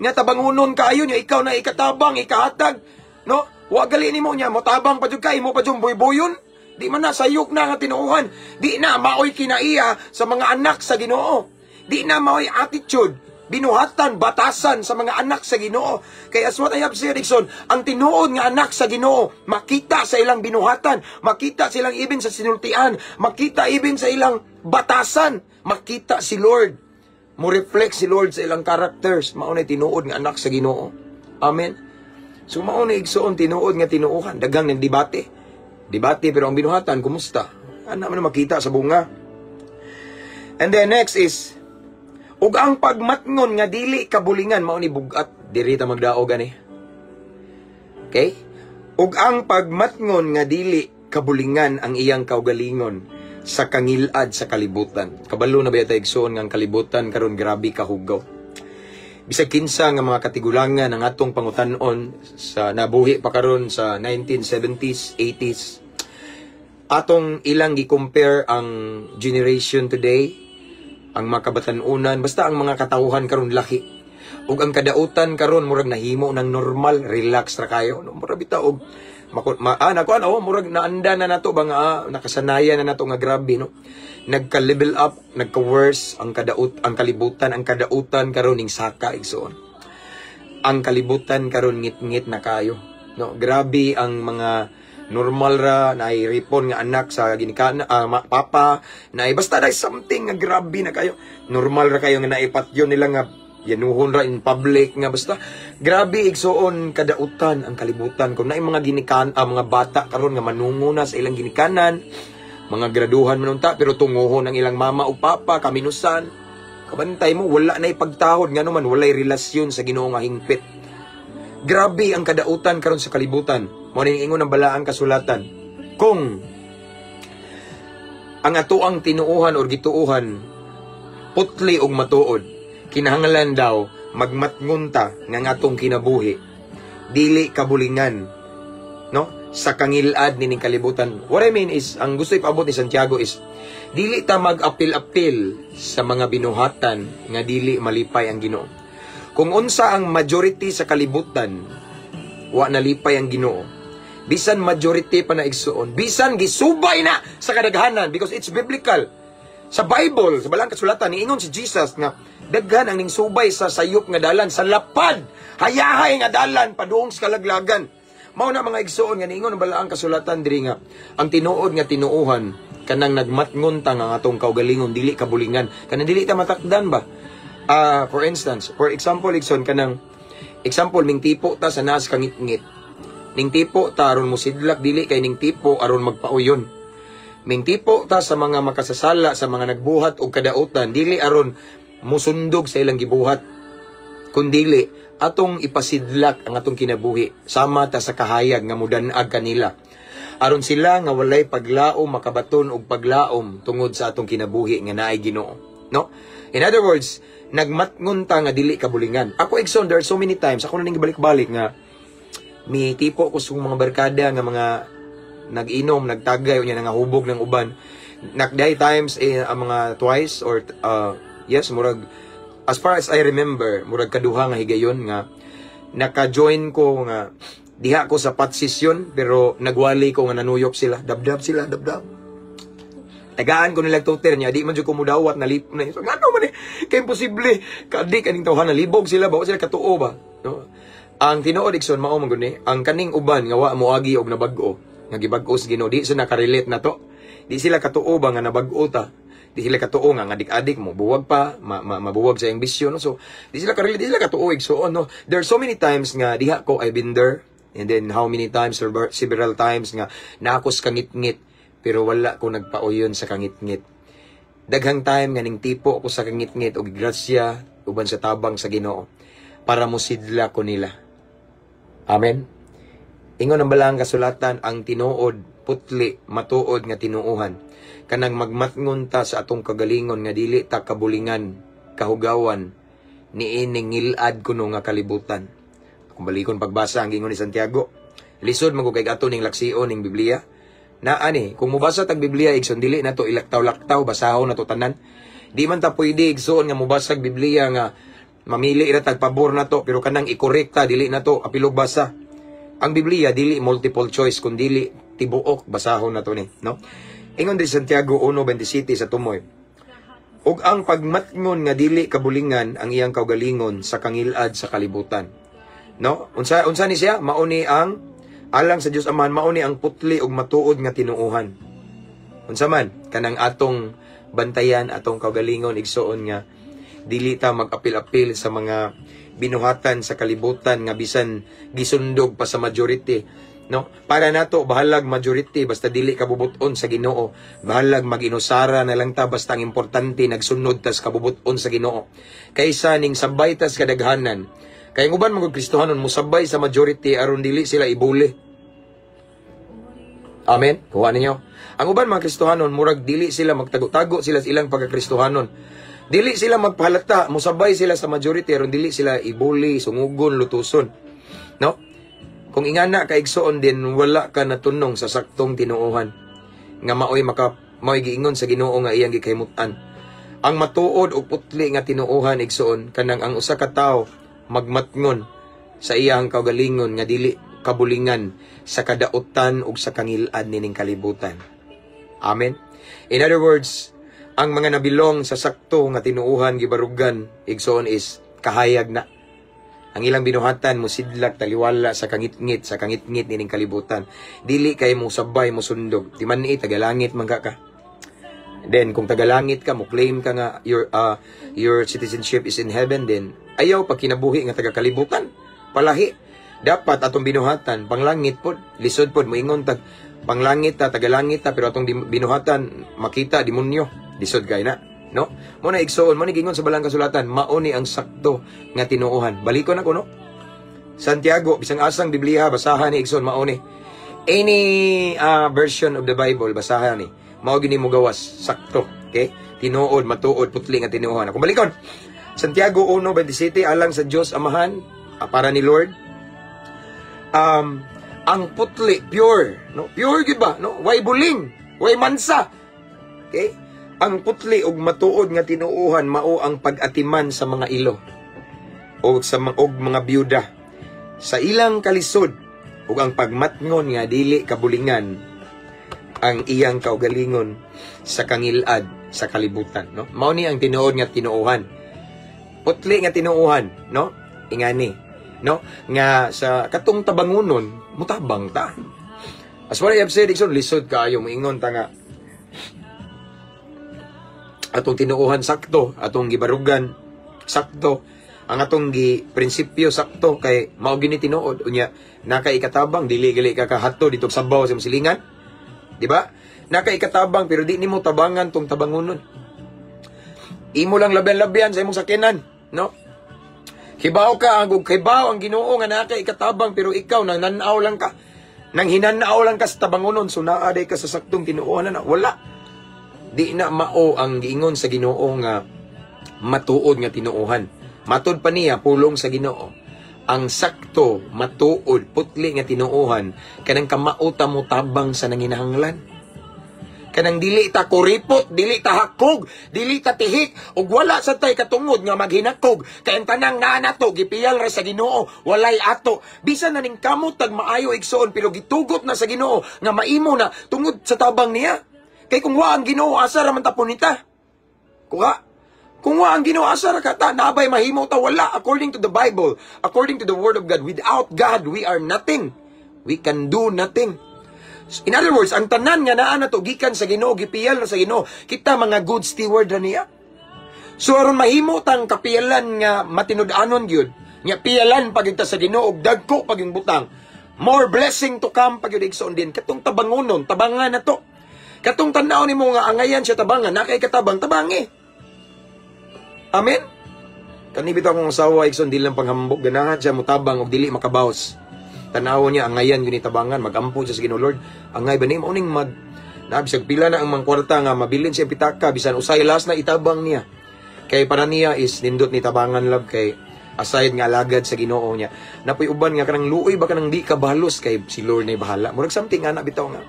Nga tabangunon kaayo niya, ikaw na ikatabang, ikahatag, no? Wag gali nimo niya, motabang pa jud ka, imo pa jud buybuyon. Di man na sayop na nga tinuohan. Di na maoy kinaiya sa mga anak sa Ginoo. Di na maoy attitude. Binuhatan, batasan sa mga anak sa Ginoo. Kaya as what I have said, igsoon, ang tinuod nga anak sa Ginoo, makita sa ilang binuhatan, makita sa ilang ibin sa sinultian, makita ibin sa ilang batasan, makita si Lord. Mo reflect si Lord sa ilang characters. Mao na tinuod nga anak sa Ginoo. Amen. So mao na, igsoon, tinuod nga tinuohan. Daghang nagdebate. Debate pero ang binuhatan, kumusta? Ana man makita sa bunga. And then next is ug ang pagmatngon nga dili kabulingan. Mao ni bugat, diri ta magdaog ani. Okay? Ug ang pagmatngon nga dili kabulingan ang iyang kaugalingon sa kangilad sa kalibutan. Kabalo na ba ta, igsoon, nga ang kalibutan karon grabe kahugaw? Bisag kinsa nga mga katigulangan ang atong pangutan-on sa nabuhi pa karon sa 1970s, 80s, atong ilang gi-compare ang generation today, ang mga kabatan-unan, basta ang mga katawhan karon laki. Ug ang kadautan karon murag nahimo ng normal, relax ra kayo. No, murag bitaw og mako, ma, nakuan oh, murag naanda na nato ba nga nakasanayan na nato nga grabe, no. Nagka-level up, nagka-worse ang kadaut ang kalibutan, ang kadautan karon ning saka, igsoon. Ang kalibutan karon ngit-ngit na kayo. No, grabe ang mga normal ra na ripon nga anak sa ginikana papa na basta na something nga grabe na kayo. Normal ra kayo nga naipatyon nila nga yanuhon ra in public nga basta grabe, igsoon, kadautan ang kalibutan. Kung naay mga ginikan mga bata karon nga manungo na sa ilang ginikanan, mga graduhan man unta pero tunguhon ang ilang mama o papa kaminusan, kabantay mo, wala na ipagtahod, ngano man walay relasyon sa Ginoo nga hingpit. Grabe ang kadautan karon sa kalibutan. Mao ning ingon ang balaang kasulatan. Kung ang atoang tinuuhan or gituuhan putli og matuod, kinahanglan daw magmatngon ta nga ang atong kinabuhi dili kabulingan, no, sa kangilad nining kalibutan. What I mean is, ang gusto ipaabot ni Santiago is dili ta mag-apil-apil sa mga binuhatan nga dili malipay ang Ginoo. Kung unsa ang majority sa kalibutan, wa nalipay ang Ginoo. Bisan majority pa na, igsoon, bisan gisubay na sa kadaghanan, because it's biblical. Sa Bible, sa balang kasulatan, niingon si Jesus nga daghan ang ningsubay sa sayop nga dalan, sa lapad, hayahay nga dalan padung sa kalaglagan. Mao na, mga igsoon, nga niingon ang balaang kasulatan diri nga ang tinuod nga tinuuhan kanang nagmatngon ta nga ang atong kaugalingon dili kabulingan, kanang dili ta matakdan ba. For instance, for example, igsoon, kanang example, ming tipo ta sa naas kangitngit. Ning tipo ta aron mosidlak, dili kay ning tipo aron magpauyon. Ming tipo ta sa mga makasasala, sa mga nagbuhat og kadautan, dili aron musundog sa ilang gibuhat. Kundili atong ipasidlak ang atong kinabuhi sama ta sa kahayag nga mudanag kanila. Aron sila nga walay paglaom makabaton og paglaom tungod sa atong kinabuhi nga naay Ginoo. No? In other words, nagmatngon ta nga dili kabulingan. Ako, igsoon, there are so many times, ako na ning balik-balik nga mi tipo ko sa mga barkada nga mga nag-inom, nagtagay, unya nangahubog ng uban. Nakday times eh, ang mga twice or yes, murag as far as I remember, murag kaduha nga higayon nga naka-join ko nga diha ko sa pot session pero nagwali ko nga nanuyop sila, dabdab sila, dabdab. Tagaan ko nila tuter niya, di man jud ko mudawat na lip na. So, ngano man eh, kay imposible. Kadi kaning tawhan libog sila ba, wa sila katuo ba, no? Ang tinuod, igsoon, mao man gud ni, ang kaning uban nga wa moagi og nabag-o, nga gibag-o sa Ginoo, di sila nakarelate na to. Di sila katuo ba nga nabag-o ta. Di sila katuo nga nga adik-adik mo buwag pa, mabuwag sa iyang bisyo, no. So, di sila karelate, di sila katuo, igsoon, no. There are so many times nga diha ko, I've been there, and then how many times, several times nga naakos kangitngit pero wala ko nagpauyon sa kangitngit. Daghang time nga ning tipo ko sa kangitngit og grasya uban sa tabang sa Ginoo para mosidla ko nila. Amen. Ingon ang balaang kasulatan, ang tinuod, putli, matuod nga tinuuhan. Kanang magmatngon ta sa atong kagalingon nga dili ta kabulingan, kahugawan, niining ngilad kuno nga kalibutan. Kung balikon pagbasa ang gingon ni Santiago, lisod man kay ato ning laksion ning Biblia. Naa ni, kung mobasa tag Biblia, igsoon, dili na to ilaktaw-laktaw, basahon na to tanan. Di man ta pwede, igsoon, nga mobasag Biblia nga mamili ra tag pabor na to pero kanang ikorekta dili na to apilog basa. Ang Biblia dili multiple choice kun dili tibuok basahon na to ni, no? Ingon di Santiago 1:27 sa tumoy. Ug ang pagmatngon nga dili kabulingan ang iyang kaugalingon sa kangilad sa kalibutan. No? Unsa unsa ni siya? Mao ni ang alang sa Dios Amahan, mao ni ang putli ug matuod nga tinuohan. Unsa man kanang atong bantayan atong kaugalingon, igsuon, nga dili ta mag-apil-apil sa mga binuhatan sa kalibutan nga bisan gisundog pa sa majority, no? Para nato, bahalag majority, basta dili kabubuton sa Ginoo. Bahalag mag-inusara na lang ta, basta ang importante nagsunod tas kabubuton sa Ginoo kaysa ning sabay tas kadaghanan. Kay ang uban mga Kristohanon musabay sa majority aron dili sila ibuli. Amen. Kuha ninyo. Ang uban mga Kristohanon, murag dili sila magtago-tago sila sa ilang pagkakristohanon. Dili sila magpahalata, musabay sila sa majority aron dili sila ibuli, sungugon, lutuson. No? Kung ingana ka, igsoon, din wala ka natunong sa saktong tinuohan nga maoy giingon sa Ginoo nga iyang gikahimutan. Ang matuod o putli nga tinuohan, igsoon, kanang ang usa ka tawo magmatngon sa iyang kaugalingon nga dili kabulingan sa kadautan ug sa kangilad nining kalibutan. Amen. In other words, ang mga nabilong sa sakto nga tinuohan, gibarugan, igsoon, is kahayag na. Ang ilang binuhatan mo sidlak taliwala sa kangitngit nining kalibutan. Dili kay mo sabay mo sundog. Di man ni tagalangit man ka ka. Then kung tagalangit ka, mo claim ka nga your citizenship is in heaven, then ayaw pag kinabuhi nga taga kalibutan. Palahi. Dapat atong binuhatan panglangit pod. Lisod pod moingon tag panglangit ta, tagalangit ta, pero atong binuhatan makita demonyo. Lisod kay na. No? Mo na, igsoon, mo ni gingon sa balang kasulatan, mao ni ang sakto nga tinuohan. Balikon ako, no? Santiago, bisang asang Biblia, basahan ni, igsoon, mao ni. Any version of the Bible, basahan ni. Mao gini mo gawas, sakto. Okay? Tinuod, matuod, putli nga tinuohan. Ako balikon. Santiago 1:27, alang sa Dios Amahan, para ni Lord. Ang putli, pure, no? Pure gyud ba, no? Way buling, way mansa. Okay? Ang putli ug matuod nga tinuohan mao ang pag-atiman sa mga ilo o sa mga, og mga byuda sa ilang kalisod ug ang pagmatngon nga dili kabulingan ang iyang kaugalingon sa kangilad sa kalibutan, no? Mao ni ang tinuod nga tinuohan, putli nga tinuohan, no? Ingani, no, nga sa katong tabangunon, mutabang ta. As what I have said, igsoon, lisod kaayo moingon ta nga atong tinuohan sakto, atong gibarugan sakto, ang atong gi prinsipyo sakto kay mao gini tinuod. Unya nakaikatabang, dili gali ka kahato dito sabaw sa imong silingan. Di ba? Nakaikatabang pero di nimo tabangan tong tabangunon. Imo lang labyan-labyan sa imong sakyanan, no? Hibaw ka, ang hibaw ang Ginoo nga naka ikatabang pero ikaw nang nanaw lang ka. Nang hinanaw lang ka sa tabangunon, so naa day ka sa saktong tinuohan na wala. Di na mao ang giingon sa Ginoo nga matuod nga tinuohan. Matod pa niya pulong sa Ginoo. Ang sakto, matuod, putli nga tinuohan kanang kamao ta mo tabang sa nanginahanglan. Kanang dili ta kuripot, dili ta hakog, dili ta tihik, ug wala sa tay katungod nga maghinakog. Kay ang tanang naa nato gipiyal ra sa Ginoo, walay ato. Bisan na ning kamot tag maayo, igsoon, pero gitugot na sa Ginoo nga maimo na tungod sa tabang niya. Kay kung wa ang Ginoo, asa ra man ta punita? Kuha. Kung wa ang Ginoo, asa ra ka ta? Nabay mahimo ta? Wala. According to the Bible, according to the Word of God, without God, we are nothing. We can do nothing. In other words, ang tanan nga naa nato gikan sa Ginoo, gipiyal na sa Ginoo. Kita mga good steward ra niya. So aron mahimo tang kapiyalan nga matinud-anon gyud, nga piyalan pag sa Ginoo og dagko pag yung butang. More blessing to come pag yun, igsoon, din katong tabangunon, tabangan na to. Katong tan-aw nimo nga angayan siya tabangan, nakay katabang, tabangi. Amen. Kani bitaw akong asawa, igsoon, di lang panghambog, ganahan siya mutabang og dili makabaws. Tanaw niya angayan yun tabangan, magampo siya sa Ginoo, "Lord, angay ba ni mao ning mag na bisag pila na ang mga kwarta nga mabilin siya pitaka, bisan usay las na itabang niya." Kay para niya is nindot ni tabangan love kay aside nga alagad sa Ginoo niya. Napoy uban nga kanang luoy ba, kanang di ka balos kay si Lord na bahala. Murag something ana bitaw nga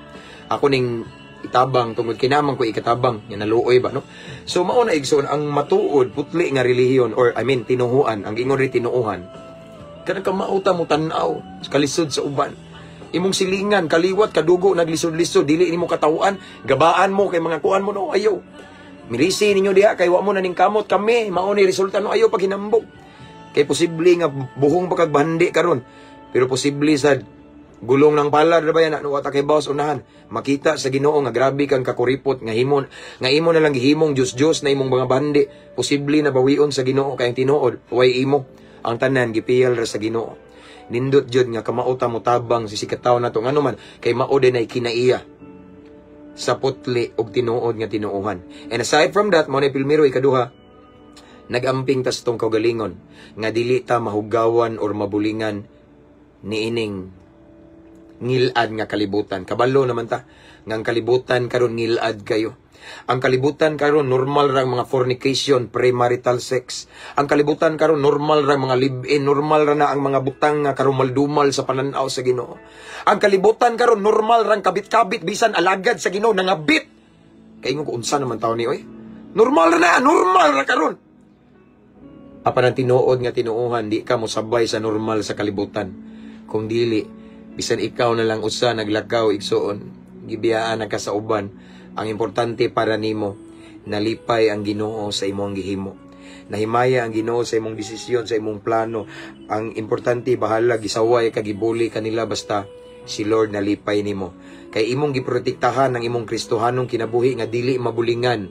ako ning itabang tungod kinamang ko ikatabang nga naluoy ba, no? So mao na, igsoon, ang matuod putli nga relihiyon or I mean tinuhuan, ang ingon ri tinuohan kanang kamao ta mo tan-aw sa kalisod sa uban. Imong silingan, kaliwat, kadugo, naglisod-lisod, dili nimo katawhan, gabaan mo kay mga kuan mo, no, ayaw. Milisi ninyo diha kay wa mo na ning kamot kami, mao ni resulta, no? Ayo paghinambog. Kay posible nga buhong pa kag bandi karon. Pero posible sa gulong ng palad ra ba yan, ano, wa ta kay boss unahan. Makita sa Ginoo nga grabe kang kakuripot nga himon nga imo na lang gihimong Dios-Dios na imong mga bandi. Posible na bawion sa Ginoo kay ang tinuod way imo. Ang tanan gipiyal ra sa Ginoo. Nindot jud nga kamao ta motabang si sikataw nato, ngano man kay mao din ay kinaiya sa putli og tinuod nga tinuohan. And aside from that, mo na pilmiro ikaduha, nagamping tas tong kaugalingon nga dili ta mahugawan or mabulingan niining ngilad nga kalibutan. Kabalo naman ta nga ang kalibutan karon ngilad kayo. Ang kalibutan karon normal ra ang mga fornication, premarital sex. Ang kalibutan karon normal ra ang mga live-in, normal ra na ang mga butang nga karumal-dumal sa pananaw sa Ginoo. Ang kalibutan karon normal ra ang kabit-kabit bisan alagad sa Ginoo nangabit. Kay ingon ko, unsa naman tawo ni oy? Normal ra na, normal ra karon. Apan ang tinuod nga tinuohan, di ka mosabay sa normal sa kalibutan. Kung dili, bisan ikaw na lang usa naglakaw, igsuon, gibiyaan na ka sa uban. Ang importante para nimo, nalipay ang Ginoo sa imong gihimo. Nahimaya ang Ginoo sa imong desisyon, sa imong plano. Ang importante, bahala gisaway ka, gibuli kanila, basta si Lord nalipay nimo. Kay imong giprotektahan ang imong Kristohanong kinabuhi nga dili mabulingan,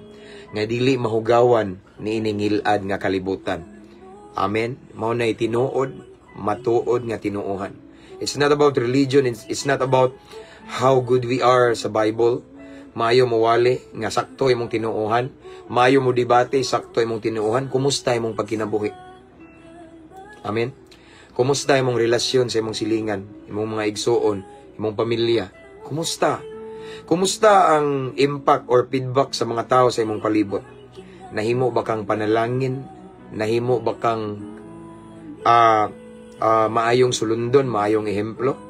nga dili mahugawan niining ngilad nga kalibutan. Amen. Mao na tinuod, matuod nga tinuohan. It's not about religion, it's not about how good we are sa Bible. Maayo mo wali nga sakto imong tinuohan, maayo mo debate sakto imong tinuohan, kumusta imong pagkinabuhi? Amen. Kumusta imong relasyon sa imong silingan, imong mga igsuon, imong pamilya? Kumusta? Kumusta ang impact or feedback sa mga tao sa imong palibot? Nahimo ba kang panalangin? Nahimo ba kang maayong sulundon, maayong ehemplo?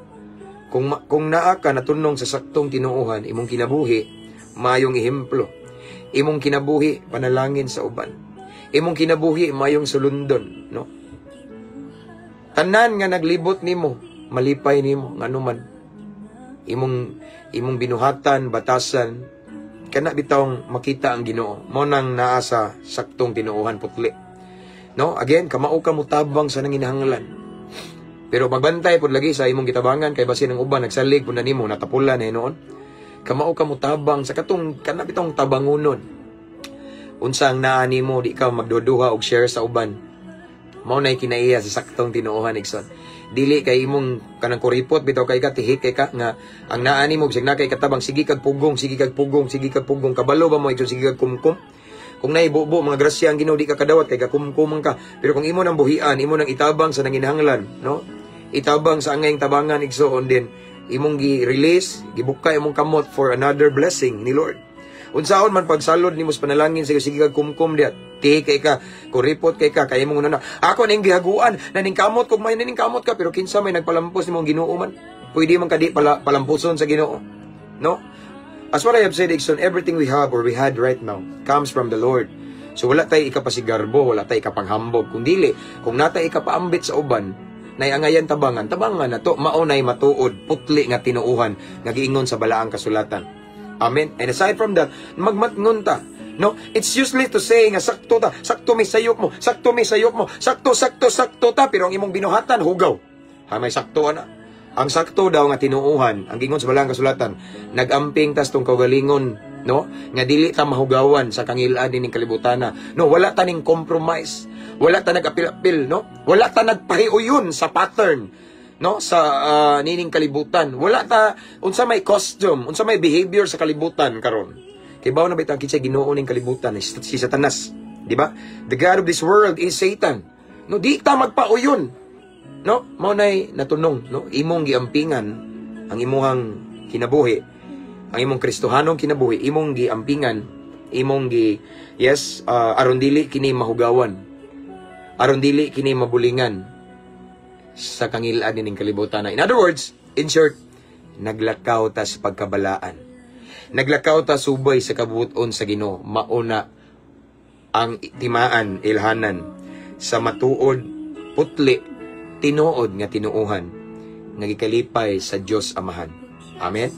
Kung naa ka natunong sa saktong tinuohan, imong kinabuhi, maayong ehemplo. Imong kinabuhi, panalangin sa uban. Imong kinabuhi, maayong sulundon, no? Tanan nga naglibot nimo, malipay nimo, ngano man. Imong binuhatan, batasan, kana bitawng makita ang Ginoo. Mo nang naa sa saktong tinuohan, putli. No? Again, kamao ka mutabang sa nanginahanglan. Pero magbantay pod lagi sa imong gitabangan kay basin ang uban nagsalig pud na nimo, natapulan na noon. Kamao ka mutabang sa katong kana bitong tabangunon. Unsa ang naa nimo, di ka magduduha og share sa uban. Mao nay kinaiya sa saktong tinuohan, igsoon. Dili kay imong kanang kuripot bitaw kay ka, tihik kay ka nga ang naa nimo bisag na kay katabang, sige kag pugong, sige kag pugong, sige kag pugong. Kabalo ba mo, igsoon, sige kag kumkum? Kung naibubo mga grasya ang Ginoo, di ka kadawat kay kakumkumang ka. Pero kung imo nang buhian, imo nang itabang sa nanginahanglan, no? Itabang sa angayng tabangan, igsoon, din imong gi-release, gibuka imong kamot for another blessing ni Lord. Unsaon man pagsalod nimo sa panalangin sige, sige kag kumkum diat. Tihi kay ka, kuripot kay ka, kay imong una ako ning gihaguan, naning kamot kog may naning kamot ka, pero kinsa may nagpalampos nimong Ginoo man? Pwede man ka di pala, palampuson sa Ginoo. No? As what I have said, igsoon, everything we have or we had right now comes from the Lord. So wala tay ikapasigarbo, wala tay ikapanghambog. Kung dili, kung natay ikapaambit sa uban, naiangayan tabangan, tabangan na to, mao nay matuod, putli nga tinuuhan, nga giingon sa balaang kasulatan. Amen. And aside from that, magmatngon ta. No, it's useless to say nga sakto ta, sakto may sayop mo, sakto may sayop mo, sakto, sakto, sakto ta, pero ang imong binuhatan, hugaw. Ha, may sakto ana. Ang sakto daw nga tinuuhan, ang gingon sa balaang kasulatan, nagamping tas tong kaugalingon, no? Nga dili ta mahugawan sa kangilad nining kalibutana. No, wala ta ning compromise. Wala ta nag-apil-apil, no? Wala ta nagpahiuyon sa pattern, no, sa nining kalibutan. Wala ta unsa may costume, unsa may behavior sa kalibutan karon. Kay bawo na bitang kinsa Ginoo ning kalibutan, si Satanas, di ba? The god of this world is Satan. No, di ta magpauyon. No, mao nay natunong, no, imong giampingan ang imuhang kinabuhi, ang imong Kristohanong kinabuhi, imong giampingan, imong gi yes, aron dili kini mahugawan. Aron dili kini mabulingan sa kangilad nining kalibutan. In other words, in short, naglakaw ta sa pagkabalaan. Naglakaw ta subay sa kabuoton sa Ginoo, mauna ang timaan, ilhanan sa matuod, putli, tinuod nga tinuohan nga gikalipay sa Dios Amahan. Amen.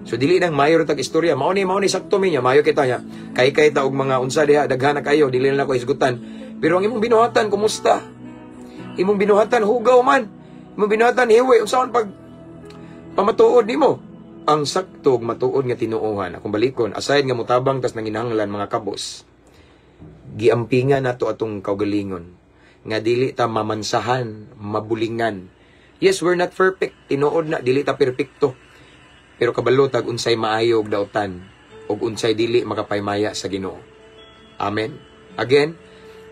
So dili nang mayo tag istorya, mao ni sakto mi niya, mayo kita niya. Kay kay ta og mga unsa diha, daghan na kayo, dili na ko hisgutan. Pero ang imong binuhatan, kumusta? Imong binuhatan, hugaw man. Imong binuhatan, hiwi, unsaon pag pamatuod nimo? Ang sakto ug matuod nga tinuohan, akong balikon, aside nga mutabang tas nanginahanglan mga kabos, giampingan nato atong kaugalingon nga dili ta mamansahan, mabulingan. Yes, we're not perfect. Tinuod na, dili ta perpekto. Pero kabalo tag unsay maayo ug dautan ug unsay dili makapaymaya sa Ginoo. Amen. Again,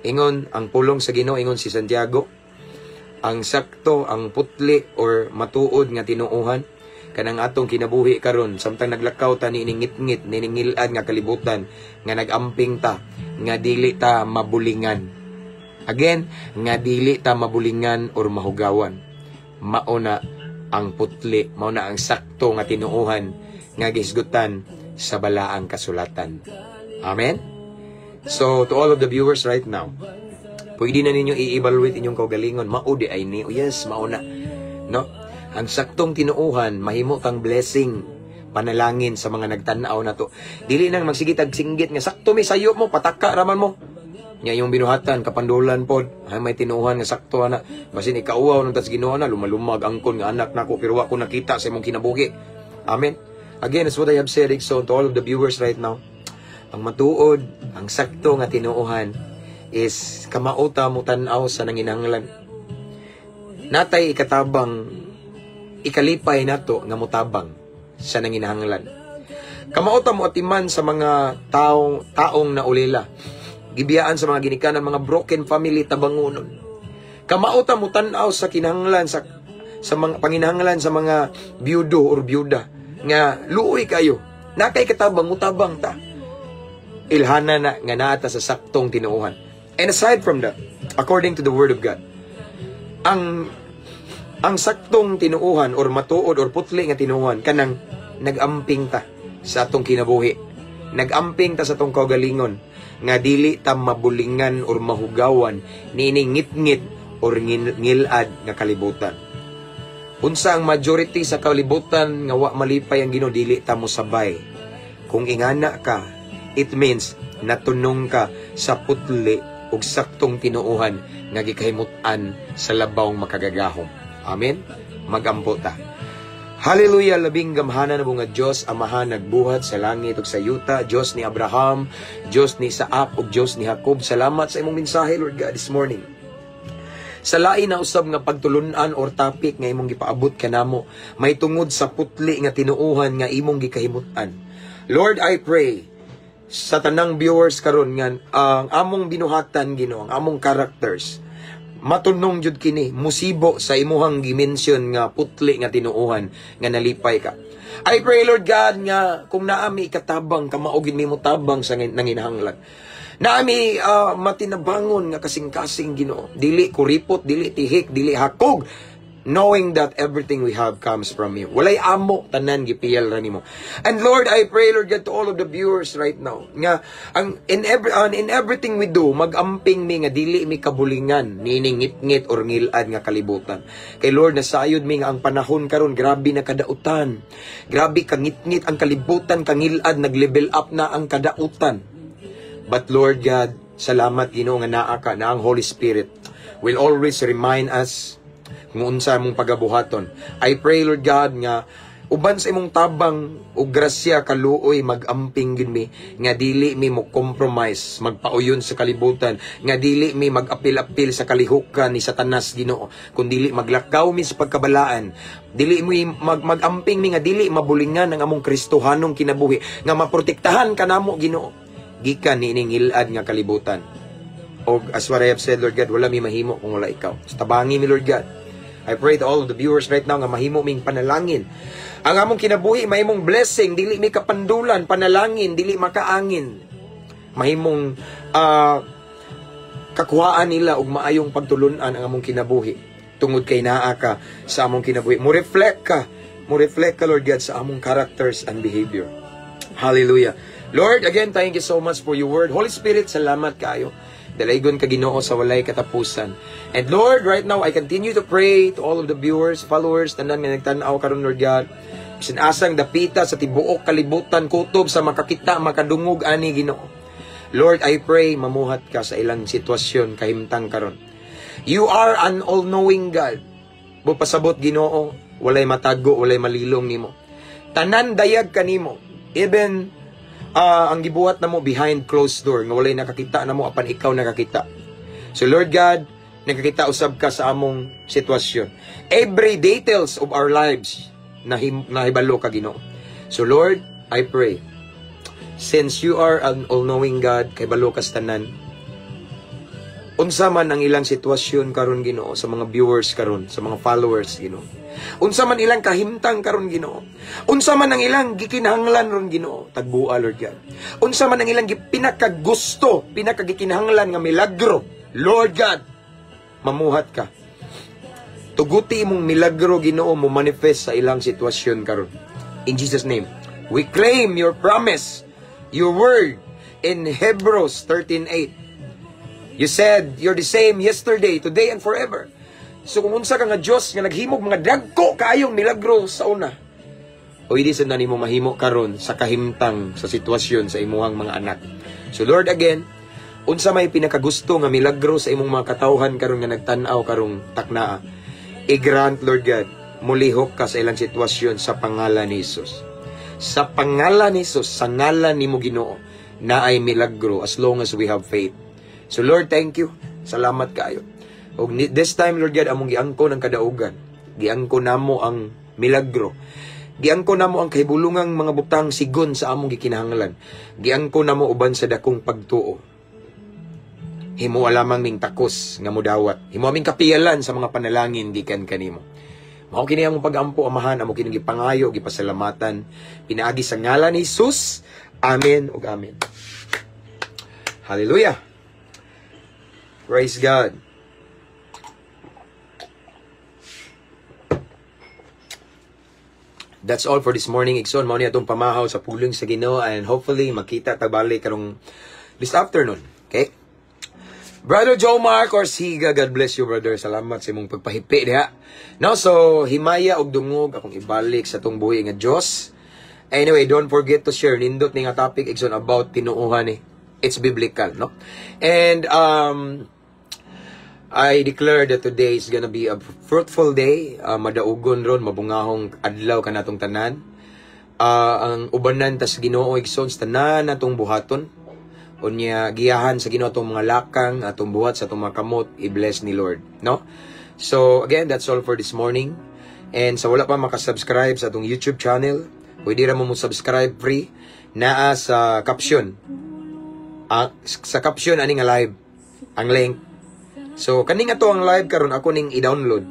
ingon ang pulong sa Ginoo, ingon si Santiago, ang sakto, ang putli or matuod nga tinuohan kanang atong kinabuhi karon samtang naglakaw ta niining ngitngit, niining ngilad nga kalibutan, nga nagamping ta nga dili ta mabulingan. Again, nga dili ta mabulingan or mahugawan. Mao na ang putli, mao na ang sakto nga tinuohan nga gihisgutan sa balaang kasulatan. Amen. So to all of the viewers right now, pwede na ninyo i-evaluate inyong kaugalingon. Mao diay ni? Oh, yes, mao na, no? Ang saktong tinuohan, mahimo kang blessing, panalangin sa mga nagtan-aw na to. Dili nang magsigitag singgit nga sakto mi, sayo mo, pataka raman mo. Nya yung binuhatan, kapandulan pod. Ay, may tinuohan nga sakto ana. Basin ikauwaw nang tas Ginoo na lumalumag angkon nga anak nako, pero wa ko nakita sa imong kinabuhi. Amen. Again, as what I have said, so to all of the viewers right now, ang matuod, ang sakto nga tinuohan is kamao ta mo tan-aw sa nanginahanglan. Natay ikatabang, ikalipay nato nga motabang sa nanginahanglan. Kamao ta mo atiman sa mga taong taong naulila. Gibiyaan sa mga ginikanan, mga broken family, tabangunon. Kamao ta mo tan-aw sa kinahanglan sa mga panginahanglan sa mga byudo or byuda nga luoy kayo. Nakay katabang, mutabang ta. Ilhana na nga naa ta sa saktong tinuohan. And aside from that, according to the Word of God, ang saktong tinuohan or matuod or putli nga tinuohan kanang nagamping ta sa atong kinabuhi. Nagamping ta sa atong kaugalingon nga dili ta mabulingan or mahugawan niining ngitngit or ngilad nga kalibutan. Unsa ang majority sa kalibutan nga wa malipay ang Ginoo, dili ta mosabay. Kung ingana ka, it means natunong ka sa putli ug saktong tinuohan nga gikahimut-an sa labawng makagagahom. Amen. Magampo ta. Hallelujah, labing gamhanan na nga Dios, Amahan nagbuhat sa langit ug sa yuta, Dios ni Abraham, Dios ni Isaac ug Dios ni Jacob. Salamat sa imong mensahe, Lord God, this morning. Sa lain na usab nga pagtulunan or topic nga imong gipaabot kanamo, may tungod sa putli nga tinuohan nga imong gikahimut-an. Lord, I pray sa tanang viewers karon nga ang among binuhatan, Ginoo, ang among characters, matunong jud kini musibo sa imuhang gimension nga putli nga tinuohan nga nalipay ka. I pray, Lord God, nga kung naami katabang, kamao gid mi tabang sa nanginahanglan. Naami matinabangon nga kasing-kasing, Ginoo. Dili kuripot, dili tihik, dili hakog, knowing that everything we have comes from you. Walay amo, tanan gipiyal ra nimo. And Lord, I pray, Lord God, to all of the viewers right now, nga ang in everything we do, magamping mi nga dili mi kabulingan nining ngitngit or ngilad nga kalibutan. Kay Lord, nasayod mi nga ang panahon karon, grabe na kadautan. Grabe kangitngit ang kalibutan, kangilad, nag-level up na ang kadautan. But Lord God, salamat, Ginoo, nga naa ka na ang Holy Spirit will always remind us kung unsa among pagabuhaton. I pray, Lord God, nga uban sa imong tabang ug grasya, kaluoy, magamping gid mi nga dili mi mo compromise, magpauyon sa kalibutan, nga dili mi mag-apil-apil sa kalihukan ni Satanas, Ginoo, kun dili maglakaw mi sa pagkabalaan. Dili mi magamping mi nga dili mabulingan ang among Kristohanong kinabuhi, nga maprotektahan kanamo, Ginoo, gikan niining ngilad nga kalibutan. Og as what I have said, Lord God, wala mi mahimo kung wala ikaw. So, tabangi mi, Lord God. I pray to all of the viewers right now nga mahimo ming panalangin. Ang among kinabuhi mahimong blessing, dili mi kapandulan, panalangin, dili makaangin. Mahimong kakuhaan nila og maayong pagtulunan ang among kinabuhi tungod kay naa ka sa among kinabuhi. Mo reflect ka, mo reflect ka, Lord God, sa among characters and behavior. Hallelujah. Lord, again, thank you so much for your word. Holy Spirit, salamat kayo. Dalaygon ka, Ginoo, sa walay katapusan. And Lord, right now, I continue to pray to all of the viewers, followers, tanan nga nagtan-aw karon, Lord God. Bisan asang dapita sa tibuok kalibutan, kutob sa makakita, makadungog ani, Ginoo. Lord, I pray mamuhat ka sa ilang sitwasyon kahimtang karon. You are an all-knowing God. Buot pasabot, Ginoo, walay matago, walay malilong nimo. Tanan dayag kanimo. Even ang gibuhat namo behind closed door nga walay nakakita namo apan ikaw nakakita. So Lord God, nakakita usab ka sa among sitwasyon. Every details of our lives nahibalo ka, Ginoo. So Lord, I pray, since you are an all-knowing God, kay balo ka sa tanan, unsa man ang ilang sitwasyon karon, Ginoo, sa mga viewers karon, sa mga followers, Ginoo. Unsa man ilang kahimtang karon, Ginoo. Unsa man ang ilang gikinahanglan ron, Ginoo, tagbua, Lord God. Unsa man ang ilang pinakagusto, pinakagikinahanglan nga milagro, Lord God, mamuhat ka. Tuguti imong milagro, Ginoo, mo manifest sa ilang sitwasyon karon. In Jesus' name, we claim your promise, your word in Hebrews 13:8. You said you're the same yesterday, today, and forever. So kung unsa ka nga Dios nga naghimog mga dagko kaayong milagro sa una, pwede sa nimo mahimo karon sa kahimtang sa sitwasyon sa imuhang mga anak. So Lord, again, unsa may pinakagusto nga milagro sa imong mga katawhan karon nga nagtan-aw karong taknaa, i-grant, Lord God, mulihok ka sa ilang sitwasyon sa pangalan ni Jesus. Sa pangalan ni Jesus, sa ngalan nimo, Ginoo, naay milagro as long as we have faith. So Lord, thank you. Salamat kaayo. Og this time, Lord God, among giangko ng kadaugan. Giangko namo ang milagro. Giangko namo ang kahibulungang mga butang sigon sa among gikinahanglan. Giangko namo uban sa dakong pagtuo. Himo lamang ning takos nga mudawat. Himo aming kapiyalan sa mga panalangin gikan kanimo. Mao kini ang pag-ampo, Amahan, amo kini gipangayo, gipasalamatan pinaagi sa ngalan ni Jesus. Amen ug amen. Hallelujah. Praise God. That's all for this morning, igsoon. Mao ni atong pamahaw sa pulong sa Ginoo and hopefully makita ta balik karong this afternoon. Okay? Brother Joe Mark Orsiga, God bless you, brother. Salamat sa imong pagpahipi diha. No, so himaya og dungog akong ibalik sa atong buhi nga Dios. Anyway, don't forget to share. Nindot ni nga topic, igsoon, about tinuohan eh. It's biblical, no? And I declare that today is gonna be a fruitful day. Madaugon ron, mabungahong adlaw kanatong tanan. Ang ubanan tas Ginoo, igsoon, sa tanan natong buhaton. Unya giyahan sa Ginoo atong mga lakang, atong buhat sa atong mga kamot, i-bless ni Lord, no? So again, that's all for this morning. And sa wala pa makasubscribe sa atong YouTube channel, pwede ra mo mo subscribe free, naa sa caption. Sa caption ani nga live ang link. So kaning ato ang live karon ako ning i-download.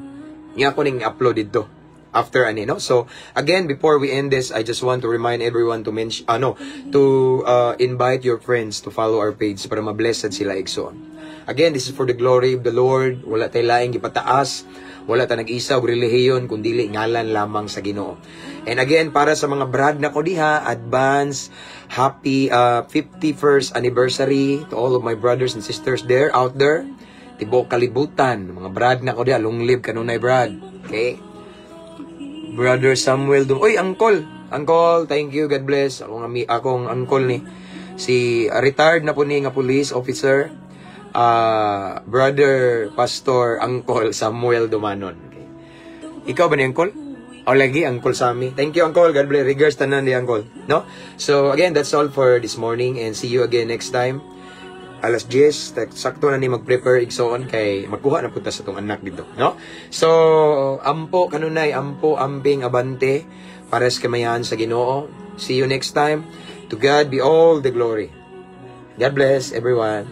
Nya ako ning i-upload didto after ani, no. So again, before we end this, I just want to remind everyone to mention ano to invite your friends to follow our page para ma-blessed sila, igsoon. Again, this is for the glory of the Lord. Wala tay laing gipataas, wala ta nag-isa og relihiyon kundi ngalan lamang sa Ginoo. And again, para sa mga brad na ko diha, advance happy 51st anniversary to all of my brothers and sisters there, out there, tibuok kalibutan. Mga brad na ko diha, long live kanunay, brad. Okay. Brother Samuel Dum. Uy, uncle. Uncle, thank you. God bless. Akong uncle ni. Si retired na po ni nga police officer. Brother Pastor Uncle Samuel Dumanon. Okay. Ikaw ba ni Uncle? O lagi, Uncle Sammy. Thank you, Uncle. God bless. Regards tanan ni Uncle. No? So, again, that's all for this morning and see you again next time. Alas 10, sakto na ni mag-prepare, igsoon, kay magkuha na punta sa tong anak dito, no? So, ampo kanunay, ampo, amping, abante, pares kamayan sa Ginoo. See you next time. To God be all the glory. God bless everyone.